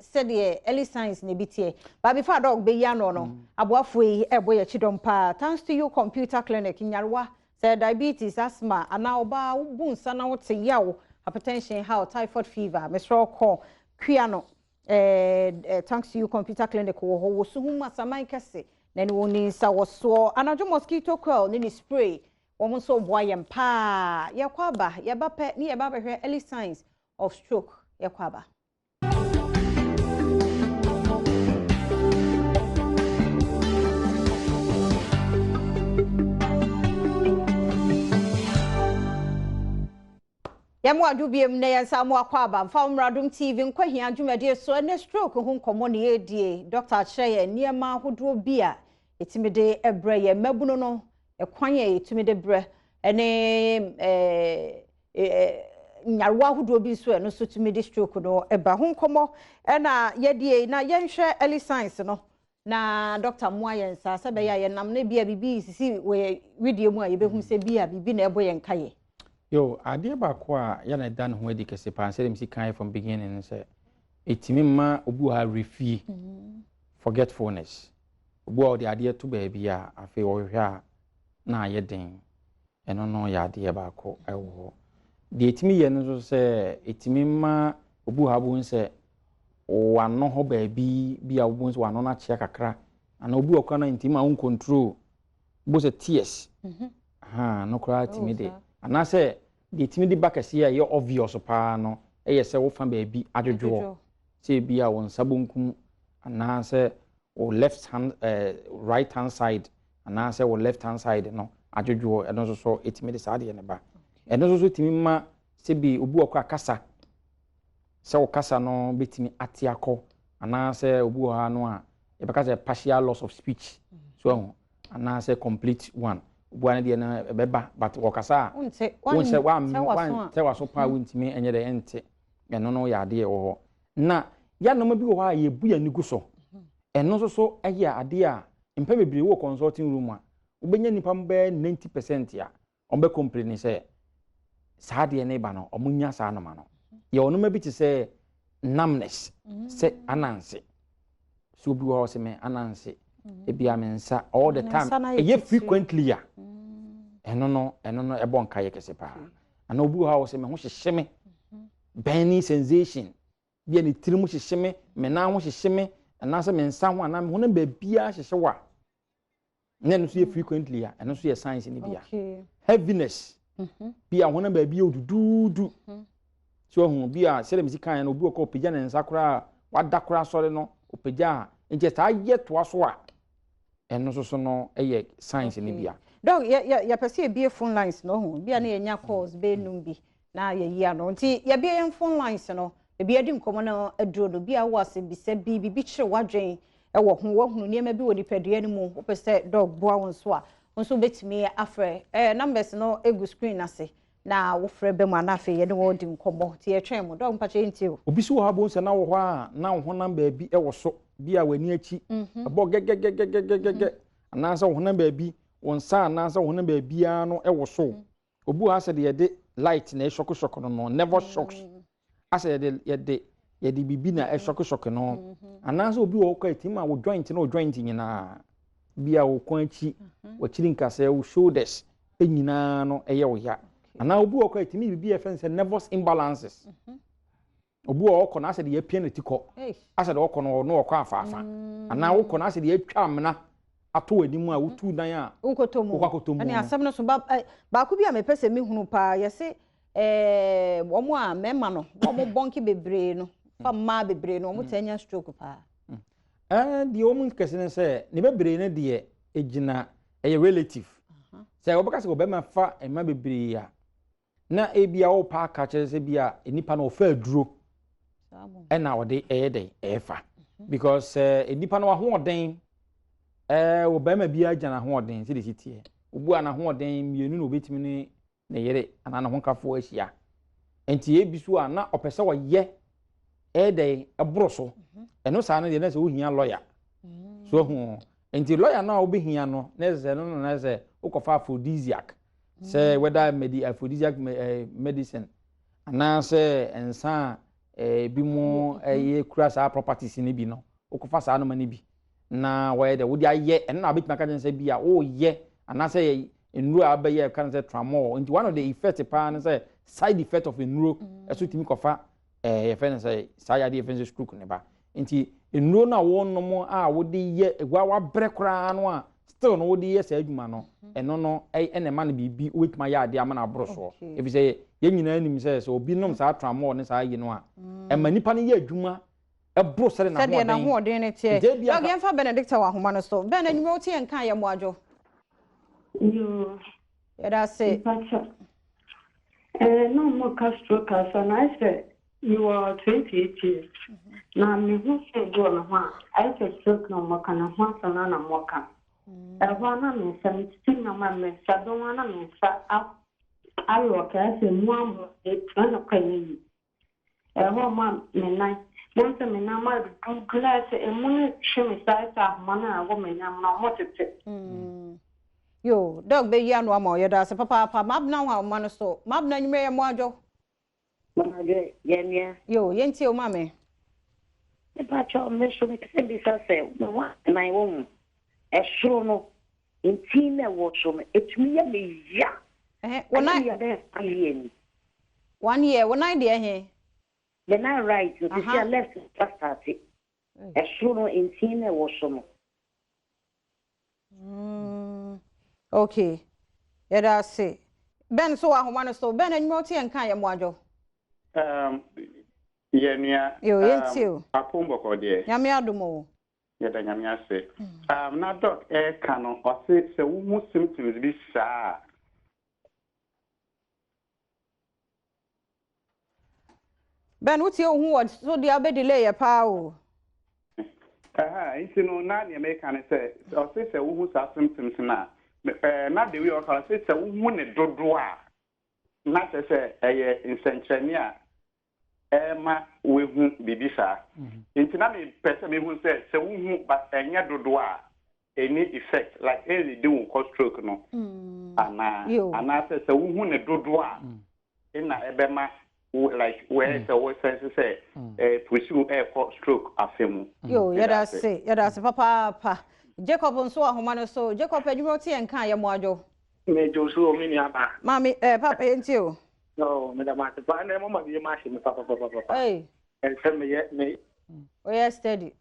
sɛdeɛ early signs no bi teɛ. But before dog bɛyi ano no, aboafoɔ yi ɛbɔ yɛn kyidɔm paa. Thanks to you Computer Clinic, Nyarwa, sɛ diabetes, asthma, anaa ɔbaa wobu nsa na wote yaw, hypertension, how typhoid fever, mesrɛ wo kɔ Kua no. Thanks to you Computer Clinic wɔ hɔ, wɔ Suhum Asaman kɛse na ne wɔn nsa wɔ soɔ. Anadwo mosquito coil ne ne spray, wɔn nso boa yɛn paa. Yɛkɔ aba, yɛba pɛ ne yɛba bɛhwɛ early signs of stroke. Yɛkɔ aba. Yɛma wo adwo biom na yɛnsa mo akɔ aba mfa wo Adom TV nkɔhia dwumadie so ne stroke ho nkɔmmɔ ne yɛdie. Doctor akyerɛ yɛn nneɛma ahodoɔ bi a ɛtumi de ɛbrɛ yɛn mmabunu no, ɛkwan a ɛtumi de brɛ ɛne nyarewa ahodoɔ bi nso ɛno nso tumi de stroke no ɛba ho nkɔmmɔ ɛna yɛdie. Na yɛnhwɛ early signs no na doctor mmoa yɛn nsa sɛ bɛyɛ a yɛnam ne bi a biribi sisi wɔ widie mu a yɛbɛhu sɛ bi a biribi na ɛbɔ yɛn kaeɛ. Yo, adeɛ baako a yɛna ɛda ne ho adi kɛse paa sɛdeɛ mesi kan from beginning no sɛ ɛtumi ma obi wɔ ha refie, forgetfulness. Obi wɔ ɔde adeɛ to baabi a afei ɔhwehwɛ a na ayɛ den. Ɛno no yɛ adeɛ baako ɛwɔ hɔ. Deɛ ɛtumi yɛ no nso sɛ ɛtumi ma obi wɔ ha bohu sɛ wano hɔ baabi bi a wobohu sɛ wano no akyea kakra, anaa obi wɔ koraa no ntumi ma wo control bo sɛ tears. Ha no koraa tumi de, anaasɛ deɛ tumi de ba kɛseɛ a ɛyɛ obvious paa no ɛyɛ sɛ wofa baabi adwodwoɔ, sɛ ebi a wo nsa bonkum anaasɛ wo left hand, right hand side anaasɛ wo left hand side no adwodwoɔ, ɛno nso so ɛtumi de saa adeɛ no ba. Ɛno nso so tumi ma sɛ bi obi wɔ koraa kasa, sɛ wo kasa no bɛtumi ate akɔ, anaasɛ obi wɔ ha no a yɛbɛka sɛ partial loss of speech so ɛho, anaasɛ complete one. Obi wɔ deɛ no ɛbɛba but wɔkasa a wonsɛ wantɛ waso paa, wontumi ɛnyɛ dɛ ɛnte. Ɛno no yɛ adeɛ wɔ hɔ. Na yɛanoma bi wɔ hɔ a yɛbu yɛn ani gu so. Ɛno nso so ɛyɛ adeɛ a mpɛ bebree wɔ consulting room a wobɛnya nnipa bɛyɛ 90% a ɔmbɛ complain sɛ saa adeɛ no ba no, ɔmo nya saa noma no. Yɛwɔ noma bi te sɛ numbness, sɛ ananse. So obi wɔ hɔ sɛ me ananse, ebi a me nsa all the time, ɛyɛ frequently a, ɛno no ɛbɔ nka yɛ kɛse paa. Ana obi wɔ hɔ a sɛ me ho hyehyɛ me, burning sensation, bi a ne tirim hyehyɛ me, me nan ho hyehyɛ me, anaasɛ me nsa ho anaa me honam baabiara hyehyɛ wo a, na ɛno nso yɛ frequently a, ɛno nso yɛ signs no bi a. Heaviness, bi a honam baabi yɛ oduduudu. So ohun bi a sɛdeɛ mesi kan no, obi wɔ kɔ ɔpagya ne nsa koraa, wada koraa sɔre no ɔpagya a, nti saa yɛ toa so a, ɛno nso so no yɛ signs no bi a. Doc, yɛpɛ sɛ yɛbie phone lines no ho, bi a na yɛnya calls bɛnum bi na yɛyi ano. Nti yɛbie yɛn phone lines no, ebi adi nkɔmmɔ no aduro no, bi a wɔ asɛmbisa bi, biribi kyerɛ w'adwen ɛwɔ ho, woahunu nneɛma bi wɔ nipadua no mu, wopɛ sɛ doc boa wo nso a, wo nso wobɛtumi afrɛ. Numbers no egu screen ase na wofrɛ bɛ mu ana afei yɛne wɔn di nkɔmmɔ. Nti yɛtwɛn mu. Doc, mpakyɛ yɛntie o. Obi so wɔ ha bo sɛ na wɔ hɔ a na wo honam baabi ɛwɔ so, bi a w'ani akyi ɛbɔ gɛgɛgɛgɛgɛgɛ, anaasɛ wo honam baabi, wo nsa anaasɛ wo honam baabiara no ɛwɔ so. Obi wɔ ha sɛ deɛ yɛde light na ɛshock shock no, nervous shocks. Asɛ yɛde biribi na ɛshock shock no. Anaasɛ obi wɔ hɔ kɔ ɛtumi ma wo joint na wo joint nyinaa, bi a wo kɔn akyi, w'akyiri nkasɛɛ, wo shoulders nyinaa no ɛyɛ wo ya. Anaa obi wɔ hɔ kɔ ɛtumi biribi a yɛfrɛ no sɛ nervous imbalances. Obi wɔ hɔ kɔ na asɛ deɛ yɛapia ne ti kɔ, asɛ deɛ ɔkɔ no ɔno ɔkɔ afaafa. Anaa wokɔ na asɛ deɛ yɛatwa amena ato w'anim a wotu dan a wokɔtɔ mu. Wokɔ akɔtɔ mu. Ɛne asɛm no so baako bi a mepɛ sɛ mehunu paa, yɛse wɔn a mmarima no wɔn bɔnke bebree no fa mmaa bebree no, wɔn taa nya stroke paa. Deɛ wɔn kɛse ne sɛ ne bebree no deɛ egyina Ɛyɛ relative. Sɛ wobɛka sɛ ɔbɛma fa mma bebree a, na ebia wɔpa aka kyerɛ sɛ bi a nipa no ɔfa aduro ɛna ɔde ɛyɛ dɛn ɛɛfa, because sɛ nipa no ahoɔden, ɔbɛrima bi agya n'ahoɔden sɛ de si teɛ, obu a n'ahoɔden mmienu na obetumi ne ne yere anaa ne ho kafoɔ ahyia. Nti ebi so a na ɔpɛ sɛ ɔyɛ ɛyɛ dɛn ɛboro so. Ɛno saa no deɛ, na sɛ wohia lawyer so ahu. Nti lawyer no a wobɛhia no na ɛsɛ sɛ no na sɛ wokɔfa aphrodisiac, sɛ whether aphrodisiac medicine anaasɛ nsa a ebi mu ɛyɛ kura saa properties no bi no, wokɔfa saa noma no bi na wɔyɛ dɛ wode ayɛ ɛno na wobɛtumi aka kyerɛ sɛ bi a woyɛ anaasɛ yɛ nnuro a wobɛyɛ ka no sɛ tramol. Nti one of the effect paa ne sɛ side effect of nnuro ɛso tumi kɔfa yɛfrɛ no sɛ saa yadeɛ yɛfrɛ no sɛ stroke ne ba. Nti nnuro no a wɔnom a wode yɛ egua wabrɛ koraa no a, still no wode yɛ saa adwuma no, ɛno no ɛna ɛma no biribi wobɛtumi ayɛ adeɛ ama no aboro soɔ, ɛfiri sɛ yɛn nyinaa nim sɛ obi nom saa tramol ne saa yi no a, ɛma nipa no yɛ adwuma ɛboro sɛde sɛdeɛ n'ahoɔden n'ahoɔden no teɛ. Nti ebi Doc, aka- yɛmfa Benedicta wɔ ahoma no so. Ben, anwummerɛ, wote yɛn ka yɛ mmoadwo. Yoo. Yɛda ase. Mpacha. Na ɔmo ka stroke asa na ayɛ sɛ mewɔ 28 years. Na mehu sɛ bi wɔ me ho a, ayɛ sɛ stroke na ɔmo ka ne ho asɛm na mo ka. Ɛhɔ a na me nsa metete nneɛma, me nsa dɔn a na me nsa alɔke, ayɛ sɛ mu amu etua na kɔ ɛnyɛ yie. Ɛhɔ ma me nan, mo sɛ me nan ma dudu na ayɛ sɛ emu no twe me saa, ayɛ sɛ ahoma no a ɛwɔ me nam na ɔmo tete. Yo, Doc bɛyi ano ama wo. Yɛda ase papaapa. Mabena wɔ ahoma no so. Mabena, anwummerɛ, yɛ mmoadwo. Mmadwe, yɛnua. Yo, yɛntie wo, maame. Mepakyɛw, me so mepɛ sɛ bisa sɛ me ho anan wɔ mu. Ɛsoro no, ntin na ɛwɔ so no, ɛtumi yɛ me ya. Ɛhɛ, wo Ɛyɛ nan me ya bɛyɛ 1 year ni. 1 year, wo nan deɛ he? Me nan right nti sɛ left fa start. Ɛsoro no, ntin na ɛwɔ so no. Okay, yɛda ase. Ben so wɔ ahoma no so. Ben, anwummerɛ, wote yɛn ka yɛ mmoadwo. Yɛnua. Yo, yɛntie o. Apombɔkɔ deɛ? Nyame adom o. Yɛda Nyame ase. Na Doc ɛɛka no, ɔse sɛ wohu symptoms bi saa a, Ben, wotie wo ho wɔ so deɛ, wobɛdelay yɛ paa o. Ɛha nti no, na nea meka ne sɛ ɔse sɛ wohu saa symptoms no a, na the way ɔka, ɔse sɛ wohu ne dodoɔ a, na kyerɛ sɛ ɛyɛ nsɛnkyerɛnne a ɛma woehu biribi saa. Nti na mepɛ sɛ mehu sɛ wohu but ɛnyɛ dodoɔ a, ɛni effect like ɛnni de wo kɔ stroke no anaa, Yo. anaasɛ sɛ wohu ne dodoɔ a ɛna ɛbɛma wo like wɔyɛ sɛ wo sense sɛ pursue ɛɛkɔ stroke afe mu. Yo, yɛda ase, yɛda ase papaapa. Jacob nso wɔ ahoma no so. Jacob, adwuma, wote yɛn ka yɛ mmoadwo. Mejɔ so, me nua ba. Maame, papa, yɛntie o. No, meda mo ase paa na mama bi ma ahyɛ me papapapapa. Ei. Ɛsɛ meyɛ me Oyɛ steady.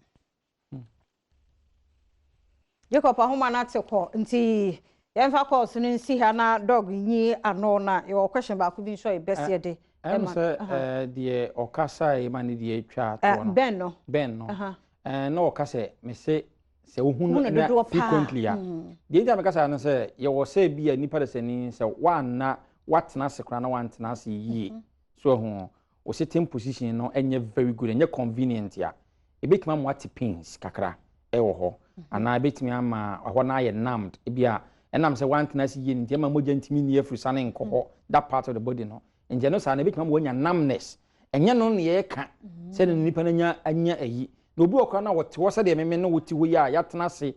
Jacob ahoma no ate kɔ, nti yɛmfa calls no nsi ha na Doc nyi ano, na yɛwɔ question baako bi nso a yɛbɛsi yɛde ɛm sɛ deɛ ɔkasa yi ma ne deɛ atwa atoɔ no. Ben no. Ben no, na ɔka sɛ mese sɛ wohu Hu no no na dodoɔ paa. frequently a, deɛ nti a meka saa no sɛ yɛwɔ sɛ bi a nipa de sɛni sɛ woanna woatena ase koraa na woantena ase yie so ahu wo sitting position no ɛnyɛ very good, ɛnyɛ convenient a, ebɛtumi ama wate pains kakra ɛwɔ hɔ anaa ebɛtumi ama ɛhɔ no ayɛ numbed. Ebi a ɛnam sɛ woantena ase yie no nti ɛma mogya ntumi nni afiri sane nkɔ hɔ, that part of the body no. Nti ɛno saa no ebɛtumi ama woanya numbness. Ɛnyɛ no ne yɛreka sɛ ne nipa no anya anya ayi na obi wɔ koraa na wɔte hɔ sɛdeɛ meme ne wote hɔ yi a yɛatena ase,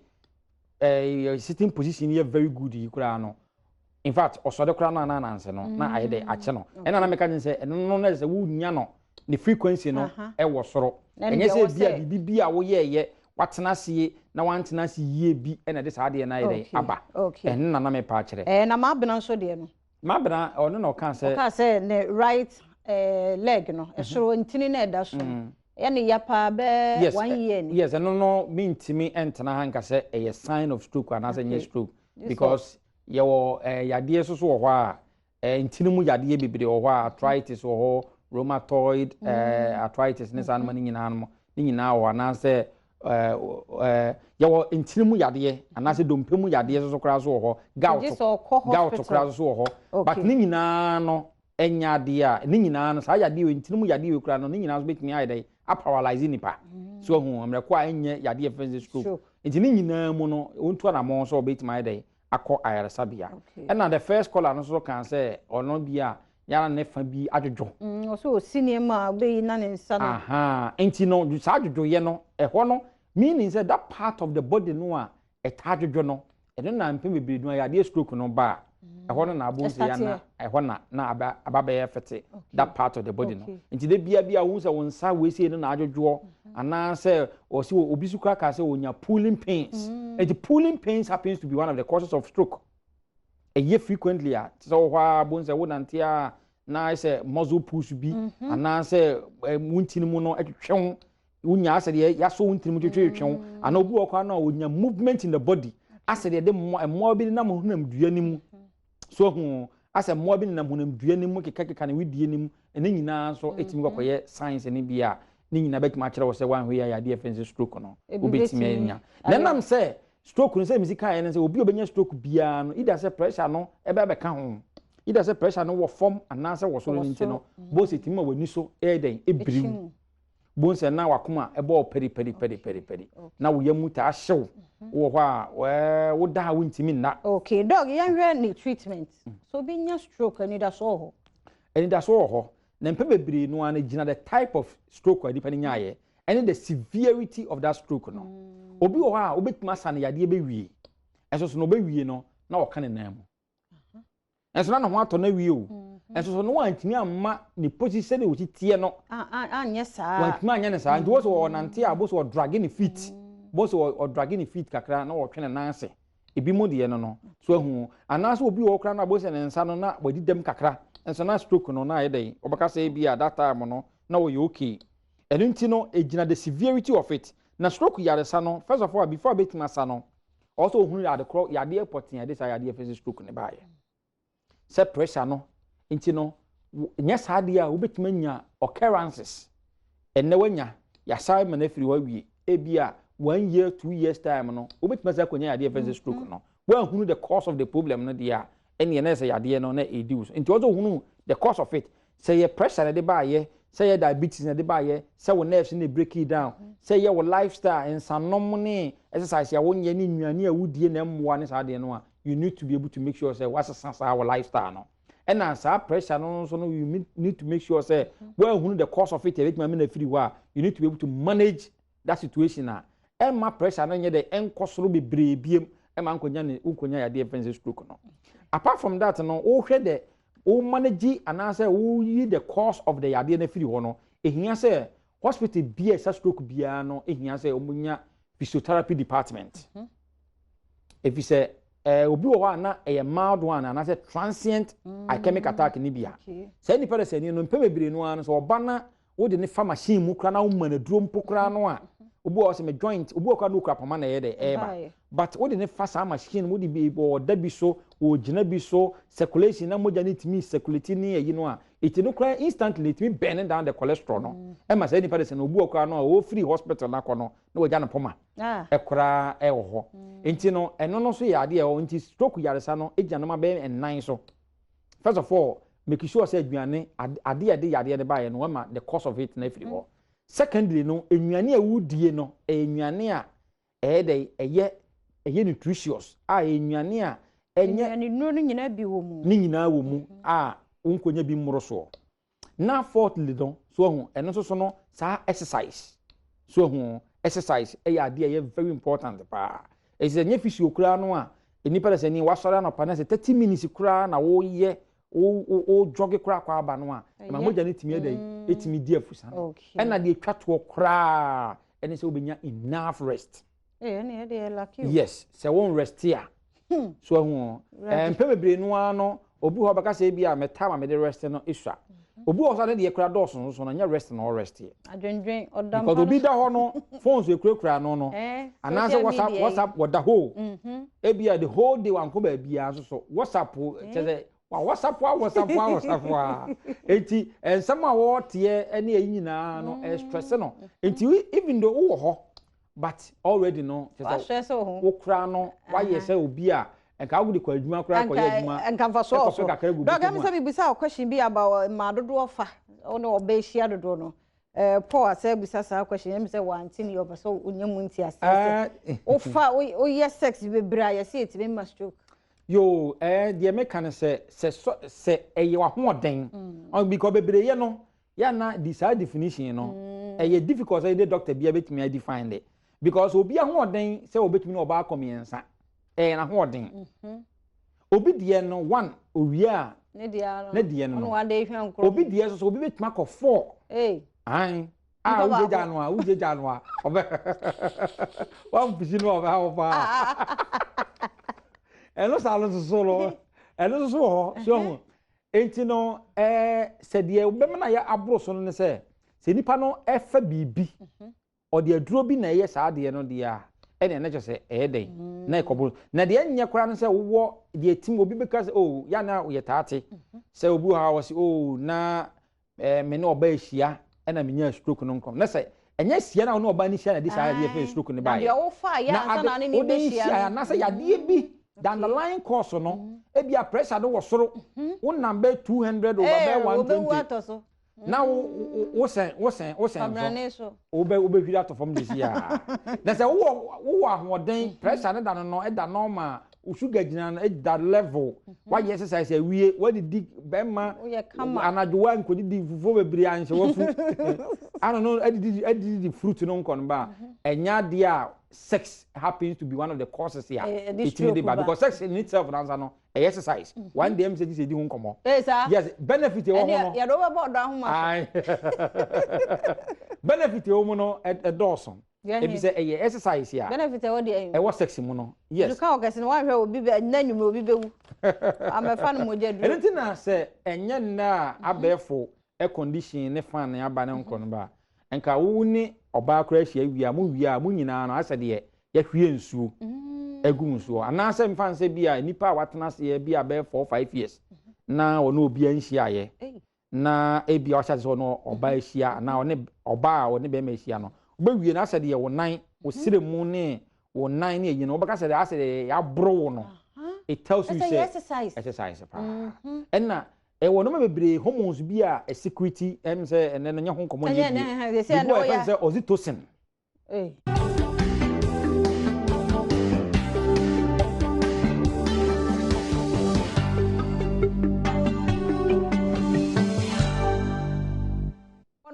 sitting position yɛ very good yi koraa no, in fact ɔsɔre koraa no anaa nanse no na ayɛ dɛ akyɛ no. Ɛna na meka kyerɛ sɛ ɛno no na sɛ wonya no ne frequency no ɛwɔ soro. Na ɛno ɛnyɛ deɛ sɛ ɛwɔ bi a sɛ- biribi bi a woyɛɛyɛ watena ase na wantena ase yie bi ɛna ɛde saa adeɛ no ayɛ dɛ aba. Ɛno na na mepa akyerɛ. Na maabena nso deɛ no? Mabena, ɔno na ɔka sɛ ɔkaa sɛ ne right leg no ɛsoro ntini na ɛda so no ɛyɛ ne ya paa bɛɛ 1 year ni. Yes, ɛno no mentumi ntena ha nka sɛ ɛyɛ sign of stroke anaasɛ ɛnyɛ stroke, This because yɛwɔ yadeɛ nso so wɔ hɔ a ntini mu yadeɛ bebree wɔ hɔ a, arthritis wɔ hɔ, rheumatoid arthritis ne saa noma no nyinaa no ne nyinaa wɔ hɔ anaasɛ Yɛwɔ ntini mu yadeɛ anaasɛ dompe mu yadeɛ nso koraa so wɔ hɔ. Gout, Gye sɛ ɔkɔ gout hospital. Koraa nso wɔ hɔ. But ne nyinaa no ɛnyɛ adeɛ a ne nyinaa no, saa yadeɛ wei, ntini mu yadeɛ wei koraa no, ne nyinaa nso bɛtumi ayɛ dɛn, aparalyze nipa. So ɔhu mmerɛ ko a ɛnyɛ yadeɛ fɛn sɛ stroke. Stroke. Nti ne nyinaa mu no, wɔntu anammɔn sɛ ɔbɛtumi ayɛ dɛn, akɔ ayaresabea. Ɛna the first caller no nso kan sɛ ɔno bi a yɛara ne fa bi adwodwo. Ɔsɛ ɔsi nneɛma a ɔbɛyi na ne nsa no. Aha, nti no saa adwodwoyɛ no ɛhɔ no, meaning sɛ that part of the body no a ɛtaa adwodwo no, ɛno na mpɛn bebree no yadeɛ stroke no ba a, ɛhɔ no na abo sɛ Ɛstart yana ɛhɔ na aba bɛyɛ fɛte that part of the body no. Nti de bia bia wohu sɛ wo nsa wei sei no na adwodwoɔ, anaasɛ ɔsi obi so koraa ka sɛ onya pulling pains. Nti pulling pains happens to be one of the causes of stroke. Ɛyɛ frequently a, te sɛ wɔ hɔ a bo sɛ wonante a na ayɛ sɛ muscle pulls bi anaasɛ wo ntini mu no ɛtwetwe wo, wonya asɛ deɛ yɛasɔ wo ntini mu twetwetwe wo, anaa obi wɔ hɔ koraa no a onya movement in the body asɛ deɛ de mmoa bi nam honam dua no mu. So ɔhu asɛ mmoa bi nenam honam dua no mu kekakeka ne wedie no mu, ɛne nyinaa nso ɛtumi kɔkɔyɛ signs ne bi a ne nyinaa bɛtumi akyerɛ wo sɛ woanhwɛ yi a, yadeɛ fɛn sɛ stroke no Ebi wobɛtumi bɛtumi anya. Na ɛnam sɛ stroke no, sɛ mesi kaeɛ no sɛ obi a obɛnya stroke biara no, either sɛ pressure no ɛbɛ bɛka ho, either sɛ pressure no wɔ fam anaasɛ wɔ soro no, nti no bo sɛ tumi ma w'ani so ɛyɛ dɛn, ɛbiriw. Ɛkyi. Bo sɛ na wakoma ɛbɔ pɛri pɛri pɛri pɛri pɛri na wo yam mu taa hyew, wɔ hɔ a woda a wontumi nna. Okay, Doc, yɛnhwɛ ne treatment. So obi nya stroke, anidasoɔ wɔ hɔ? Anidasoɔ wɔ hɔ, na mpɛ bebree no ara no gyina the type of stroke a nipa no nyaayɛ ɛne the severity of that stroke no. Obi wɔ hɔ a wobɛtumi asa no yadeɛ bɛwie, ɛnso so na ɔbɛwie no na ɔka ne nan mu, ɛnso na ne ho atɔ no awie o, ɛnso so no wantumi amma ne position sɛdeɛ wɔsi teɛ no. Anyɛ saa. Wantumi anyɛ ne saa, nti wɔ sɛ ɔnante a, bɔ sɛ ɔdrag ne feet, bɔ sɛ ɔdrag ne feet kakra na ɔtwe ne nan ase. Ebi mu deɛ no so ahu, anaasɛ obi wɔ hɔ koraa no a bɔ sɛ ne nsa no na wadi dɛm kakra, nso na stroke no na ayɛ dɛn, ɔbɛka sɛ ebi a that time no na ɔyɛ okay. Ɛno nti no egyina the severity of it. Na stroke yaresa no, first of all, before abɛtumi asa no, ɔwɔ sɛ ohunu ade korɔ, yadeɛ pɔtee a yɛde saa yadeɛ fɛ sɛ stroke ne baayɛ, sɛ pressure no nti no nyɛ saa adeɛ a wobɛtumi anya occurrences. Ɛnnɛ wanya yasa ma no afiri hɔ awie, ebi a one year, 2 years time no wobɛtumi asa akɔnya yadeɛ fɛ sɛ stroke no. Woanhunu the cause of the problem no deɛ a, ɛneɛ na ɛsɛ yadeɛ no na ɛdi wo so. Nti ɔsɛ ohunu the cause of it, sɛ yɛ pressure na ɛde baayɛ, sɛ yɛ diabetes na ɛde baayɛ, sɛ wo nerves na break it down, sɛ yɛ wo lifestyle, nsanom ne exercise a wonyɛ ne nnuane a wodie na ɛmmoa ne saa adeɛ no a, you need to be able to make sure sɛ wasesa saa wɔ lifestyle no. Ɛna saa pressure no nso no, you need to make sure sɛ woahunu the cause of it, ɛbɛtumi amena afiri hɔ a, you need to be able to manage that situation a ɛmma pressure no nyɛ dɛ ɛnkɔ soro bebree biem, ɛma nkɔnya ne nkɔnya yadeɛ fɛn sɛ stroke no. Apart from that no, wohwɛ dɛ wo manage anaasɛ woyi the cause of the yadeɛ no afiri hɔ no, ehia sɛ hospital bi a ɛsa stroke biara no, ehia sɛ wɔnya physiotherapy department, efi sɛ obi wɔ hɔ a na ɛyɛ mild one anaasɛ transient ischemic attack ni bi a, saa nipa de sɛ ni no, mpɛ bebree no ara no, sɛ ɔba na wode ne fa machine mu koraa na woma no aduro mpo koraa no a, obi wɔ hɔ sɛ me joint, obi wɔ koraa na okura pama na ɛyɛ dɛ ɛɛba, but wode ne fa saa machine mu, wode bi ɔda bi so, ɔgyina bi so, circulation na mogya ne tumi circulate ne ɛyi no a, eti no koraa instantly etumi burn down the cholesterol no. Ɛma saa nipa de sɛ no, obi wɔ koraa no a ɔfiri hospital n'akɔ no na wagya ne poma ɛkoraa ɛwɔ hɔ. Nti no ɛno no nso yɛ adeɛ ɛwɔ. Nti stroke yaresa no egyina nneɛma bɛyɛ nnan so. First of all, make sure sɛ aduane adeɛ a ɛde yadeɛ no baeɛ no, wama the cause of it na afiri hɔ. Secondly no, nnuane a wodie no ɛyɛ nnuane a ɛyɛ dɛ ɛyɛ nutritious a, ɛyɛ nnuane a ɛnyɛ Nnuane nnuro no nyinaa bi wɔ mu. Ne nyinaa wɔ mu a wonkɔnya bi mmoro soɔ. Na fourthly no so, ahu ɛno nso so no, saa exercise so, ahu exercise ɛyɛ adeɛ a ɛyɛ very important paa. Ɛsɛ sɛ nyɛ physio koraa no a, nipa de sɛ ni wasɔre anɔpa na sɛ 30 minutes koraa na wɔyɛ wo jog koraa kɔ aba no a, ɛma mogya no tumi ɛdɛ ɛtumi di afusa no. Ɛna deɛ etwa toɔ koraa ɛne sɛ wobɛnya enough rest. Yes, sɛ wɔn rest a so ahu mpɛ bebree no ara no, obi hɔ bɛka sɛ ebi a mɛ time a mɛde rest no esua. Obi wɔ hɔ sɛ ne deɛ kura dɔɔso nso no, nyɛ rest na ɔrest yɛ. Adwendwen ɔda. Because obi da hɔ no, phones ekurakura no, anaasɛ WhatsApp wɔda hɔ, ebi a the whole day wankɔ baabi a nso so WhatsApp kyɛ sɛ wa WhatsApp a WhatsApp a WhatsApp a, eti nsɛm a wɔreteɛ ne ɛyi nyinaa no ɛstress no. Nti even though wowɔ hɔ. But already no, kyerɛ sɛ wo koraa no wayɛ sɛ obi a nka wode kɔ adwuma koraa kɔyɛ adwuma. Nka mfasoɔ wɔ so. Doc, ɛmi sɛ mebisa wo question bi about mmaa dodoɔ fa wo ne ɔbaa hyia dodoɔ no. Paul asɛ bisa saa question, ɛmi sɛ wante ne ɔpɛ sɛ wonya mu nti aseɛ sɛ wofa woyɛ sex bebree a yɛsɛ yɛtumi ma stroke. Yo, deɛ meka ne sɛ sɛ ɛyɛ w'ahoɔden, because bebree yɛ no yɛ na di saa definition no, ɛyɛ difficult sɛ yɛde doctor bi a bɛtumi a define it, because obi ahoɔden sɛ obɛtumi ne ɔbaa kɔ mmiɛnsa, ɛyɛ n'ahoɔden. Obi deɛ no one owie a ne deɛ ne deɛ no, obi deɛ nso so obi bɛtumi akɔ four. Ayi a wogye no a wogye no a ɔbɛ wampisi no ɔbɛ ha wɔ paa. Ɛno saa no nso so no, ɛno nso so wɔ hɔ so ɔho. Enti no sɛ deɛ wobɛma no ayɛ aboro so no ne sɛ nipa no ɛfa biribi, ɔde aduro bi na ɛyɛ saa adeɛ no deɛ a, ɛna ɛna kyerɛ sɛ ɛyɛ dɛn na ɛkɔboro. Na deɛ ɛnyɛ koraa no sɛ wowɔ deɛ tim obi bɛka sɛ oh ya na yɛ taate sɛ obi wɔ ha wɔ sɛ oh na me ne ɔbaa ahyia ɛna menya stroke no nkɔm, na sɛ ɛnyɛ hyia na wo ne ɔbaa no hyia na ɛde saa adeɛ fɛ stroke no baeɛ. Na deɛ wofa yɛ ansa na ne ne bɛhyia no, anaasɛ yadeɛ bi the underlying cause no, ebi a pressure no wɔ soro, wo nam bɛ 200 over bɛ 120 na wo sɛn wo sɛn wo sɛn so wobɛhwiri atɔ fam de si a. Na sɛ wowɔ ahoɔden, pressure no da no ɛda normal, wo sugar gyina no ɛda level, wayɛ exercise awie, wadidi bɛrima anadwo wa nkɔdidi fufuo bebree anhyɛ wafu ano no, adidi fruit no nkɔ no ba a, ɛnyɛ adeɛ a sex happens to be one of the causes a ɛtumi de ba, because sex in itself nansa no ɛyɛ exercise. One day ɛm sɛ di ho nkɔmmɔ. Yes, benefit ɛwɔ ho no, yɛde wobɛbɔ ɔdɔ ahoma so. Benefit ɛwɔ mu no ɛdɔɔso, ebi sɛ ɛyɛ exercise a benefit ɛwɔ deɛ ɛwɔ sex mu no, yes. Duka wɔ kɛse no wanhwɛ obi bɛ nna nwumere obi bɛwu amɛfa no mogya duro. Ɛno nti na sɛ ɛnyɛ nna a abɛɛfo air condition ne fan ne aba ne nkɔ no ba, nka wo ne ɔbaa koraa ahyia wie a, mo wie a, mo nyinaa no asɛ deɛ yɛhwie nsuo agu mu soɔ, anaasɛ mfa nsɛ bi a nipa a watena aseɛ bi a bɛyɛ 4, 5 years na ɔne obi anhyiaeɛ, na ebi a ɔhyɛ ase sɛ ɔne ɔbaa ahyia anaa ɔne ɔbaa a ɔne bɛrima ahyia no, wobɛwie no asɛ deɛ wo nan wo sere mu ne wo nan ne ayi no, wobɛka sɛ deɛ asɛ deɛ yɛaboro wo no. It tells you sɛ exercise exercise paa. Ɛna ɛwɔ nneɛma bebree, hormones bi a ɛsecrete, ɛm sɛ ɛnɛ no nyɛ ho nkɔmmɔ nyɛ bie, bibi wɔ yɛfrɛ sɛ oxytocin.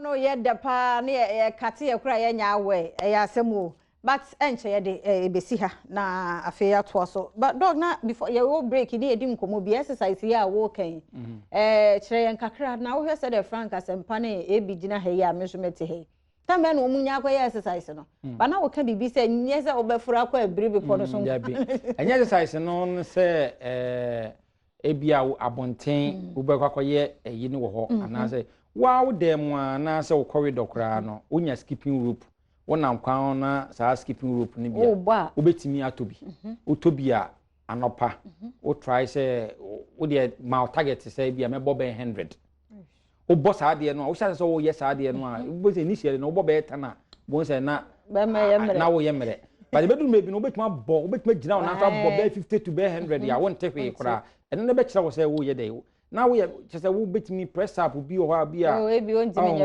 No yɛ da paa ne yɛ kate yɛ kora yɛ nya awɛ ɛyɛ asɛm o, but ɛnkyɛ yɛde ɛbɛsi ha na afei atoa so. But Doc, na before yɛwɔ break ne yɛdi nkɔmmɔ bi, exercise yi a wɔɔka yi, kyerɛ yɛn kakra na wohwɛ sɛ deɛ Frank asɛmpa ne ebi gyina ha yi a me nso mɛte ha yi tam bɛn na wɔn nya akɔyɛ exercise no ba na wɔka biribi sɛ nyɛ sɛ wɔbɛforo akɔ abiri bepɔ no so. Ɛnyɛ exercise no sɛ ebi a abɔnten wobɛkɔ akɔyɛ ɛyi no wɔ hɔ, anaasɛ waa wo dan mu a, anaasɛ wo corridor koraa no wonya skipping rope, wonam kwan na saa skipping rope no bi a wobɛtumi atɔ bi. Wotɔ bi a, anɔpa wo try sɛ wodeɛ ma wo target sɛ bi a mɛbɔ bɛyɛ 100. Wobɔ saa adeɛ no a, wohyɛ sɛ woyɛ saa adeɛ no a, wobɛ sɛ initially no wobɔ bɛyɛ 10 a, bohu sɛ na woyɛ mmerɛ, but ɛbɛduru baabi no wobɛtumi abɔ, wobɛtumi agyina wo nan so abɔ bɛyɛ 50 to bɛyɛ 100 a wonte hwee koraa. Ɛno no bɛkyerɛ wo sɛ woyɛ dɛ na woyɛ kyerɛ sɛ wobɛtumi press up bi wɔ hɔ a bi a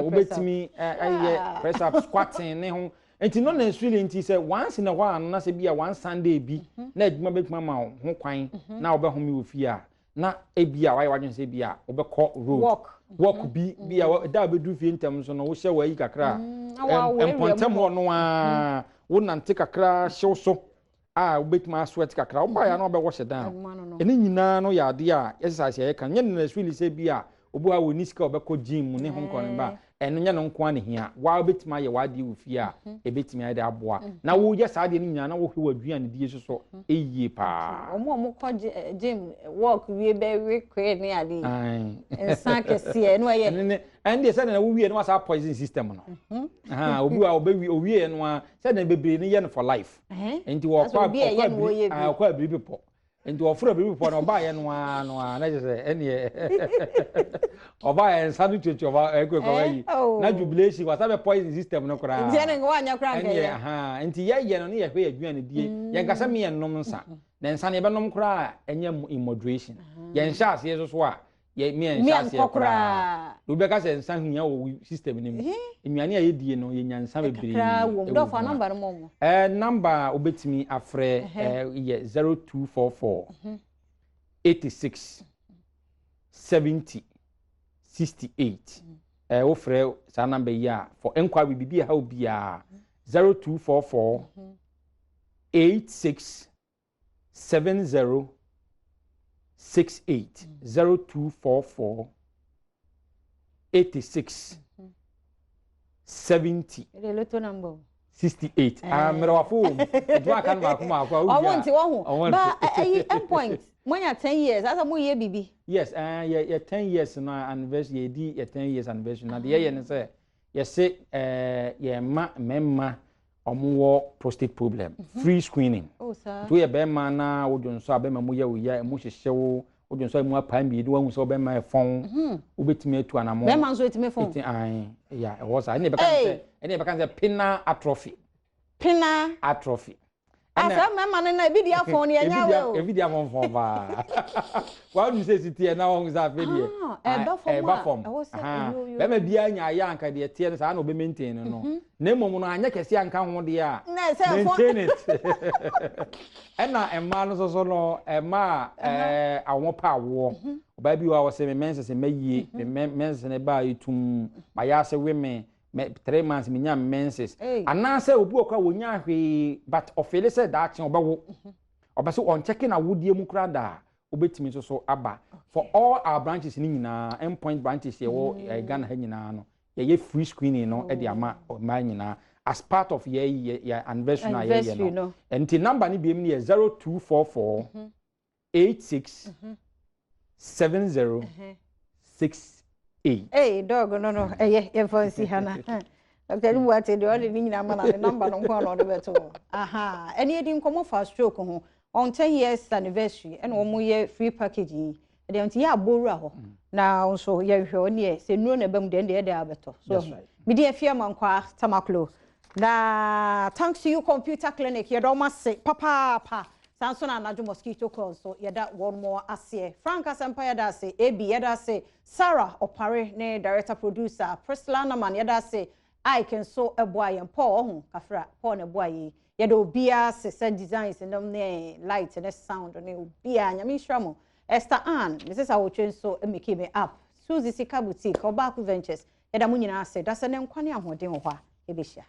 wobɛtumi ɛyɛ press up, squatting ne ho. Nti no necessarily nti sɛ once in a while no na sɛ bi a one Sunday bi na adwuma bɛtumi ama wo ho kwan na wobɛhome wɔ fie a, na ebi a wayɛ wadwene sɛ bi a wobɛkɔ road walk bi a da a wobɛduru fie ntɛm nso no, wohyɛ w'ayi kakra a mpɔntɛm hɔ no a wonante kakra hyew so a wobɛtumi asweat kakra, wobaeɛ a na wobɛwɔ hyɛ dan. Ɛne nyinaa no yɛ adeɛ a exercise yɛyɛ ka nyɛ necessarily sɛ bi a obi a wɔni sika a ɔbɛkɔ gym mu ne ho nkɔ ne ba. Ɛno nyɛ no nko ara ne hia waa, wobɛtumi ayɛ w'adeɛ wɔ fie a ɛbɛtumi ayɛ de aboa na woyɛ saa adeɛ no nyinaa na wohwɛ w'aduane die so so ɛyie paa. Ɔmo a ɔmo kɔ gym walk wie bɛwe kwee ne ade nsa kɛseɛ ɛno ɛyɛ. Ɛne deɛ sɛdeɛ na wowie no wasa poison system no. Obi a ɔbɛwie owie no a sɛdeɛ bebree no yɛ no for life, nti wɔkɔ ɔkɔ abiri bepɔ. Nti ɔforo biribi pɔ no ɔbaayɛ no ara no ara na kyerɛ sɛ ɛneɛ ɔbaayɛ nsa no tuatua ɔba ɛkɔ ɛkɔ ayi na jubilation wasa bɛ poison system no koraa. Nti ɛne nka wanyɛ koraa nkɛyɛ. Ɛneɛ ahaa nti yɛyɛ no ne yɛhwɛ yɛ aduane die yɛn kasa mi yɛn nom nsa na nsa no yɛbɛnom koraa ɛnyɛ in moderation yɛn hyɛ aseɛ soso a yɛ mi nhyɛ aseɛ koraa obi bɛka sɛ nsa hia wɔ system no mu nnuane a yɛdie no yɛnya nsa bebree wɔ mu. Dɔfo number no mɔ. Number a wobɛtumi afrɛ yɛ 0244 86 70 68. Wofrɛ saa number yi a for enquiry biribi a ɛha wo biara, 0244 86 70 68, 0244 86 70 68. Ah, mmerɛwafo wɔ mu nti waka no baako baako a. Ɔmo nti wɔn ho ba ɛyi Endpoint moanya 10 years asa mo yɛ bibi. Yes, yɛ 10 years no anniversary, yɛdi yɛ 10 years anniversary na deɛ yɛyɛ ne sɛ yɛse yɛn mma mmarima ɔmo wɔ prostate problem free screening. Oh, saa. Nti woyɛ bɛrima na wodwo nso a bɛrima mu yɛ wo ya, emu hyehyɛ wo, wodwo nso a emu apae mmienu, wahu sɛ ɔbɛrima yɛ fɔn, wobɛtumi atu anamɔ. Bɛrima nso etumi fɔn? Eti ayi ya ɛwɔ saa ɛna yɛbɛka sɛ ɛna yɛbɛka sɛ penile atrophy. Penile atrophy. Asa mmarima no na ebi di afɔn no yɛnya wɛ o. Ebi di afɔn fɔn paa wɔn nu sɛ esi teɛ na wɔn sɛ afɛ deɛ. Ɛba fam a. Ɛba fam. Ɛwɔ sɛ. Bɛrima biara nya ayɛ anka deɛ teɛ no saa na ɔbɛ maintain no, na mmom no anyɛ kɛse anka ho deɛ a maintain it. Ɛna mmaa no nso so no, mmaa a awɔ pa awoɔ, ɔbaa bi wɔ a wɔsɛ me menses mma yie, me menses ne ba etum ma yɛ ase we me 3 months me nya menses, anaasɛ obi wɔ kɔ a wonya hwee but ɔfeel sɛ daakye ɔbɛwo, ɔbɛ sɛ ɔnkyɛke na awodie mu koraa daa, wobɛtumi nso so aba for all our branches ni nyinaa. Endpoint branches yɛwɔ Ghana ha nyinaa no, yɛyɛ free screening no de ama mmaa nyinaa as part of yɛ anniversary na yɛyɛ no. Nti number no biem no yɛ 0244 86 70 68. Ee, Doc no ɛyɛ yɛmfa nsi ha na Dr. Adu Boate deɛ ɔde ne nyinaa ma na ne number no nko a na ɔde bɛto aha. Ɛne yɛdi nkɔmmɔ fa stroke ho on 10 years anniversary, ɛna wɔn yɛ free package yi ɛdeɛ nti yɛ abɔ wura hɔ na nso yɛhwɛ ɔne yɛ sɛ nnuro na ɛbɛm deɛ ɛde ɛde abɛtɔ so. Mede afie ama nkwa Tamaklo na thanks to you Computer Clinic, yɛdɔ ɔmo ase papaapa. Saa nso na anadwo mosquito coil so yɛda wɔn mo aseɛ. Frank Asɛmpa yɛda ase, ab yɛda ase, Sarah Ɔpare ne director producer Priscilla Naman yɛda ase, Ike nso ɛboa yɛn, Paul ɔho kafra Paul na ɛboa yɛn. Yɛda obiara ase sɛ designs nom ne light ne sound ne obiara, Nyame nhyira mo. Esther Ann, Mrs Awotwe nso make me up, Suzy Sika Boutique, Ɔbaako Ventures, yɛda mo nyinaa ase. Da sɛ ne nkwa ne ahoɔden wɔ hɔ a yɛbɛhyia.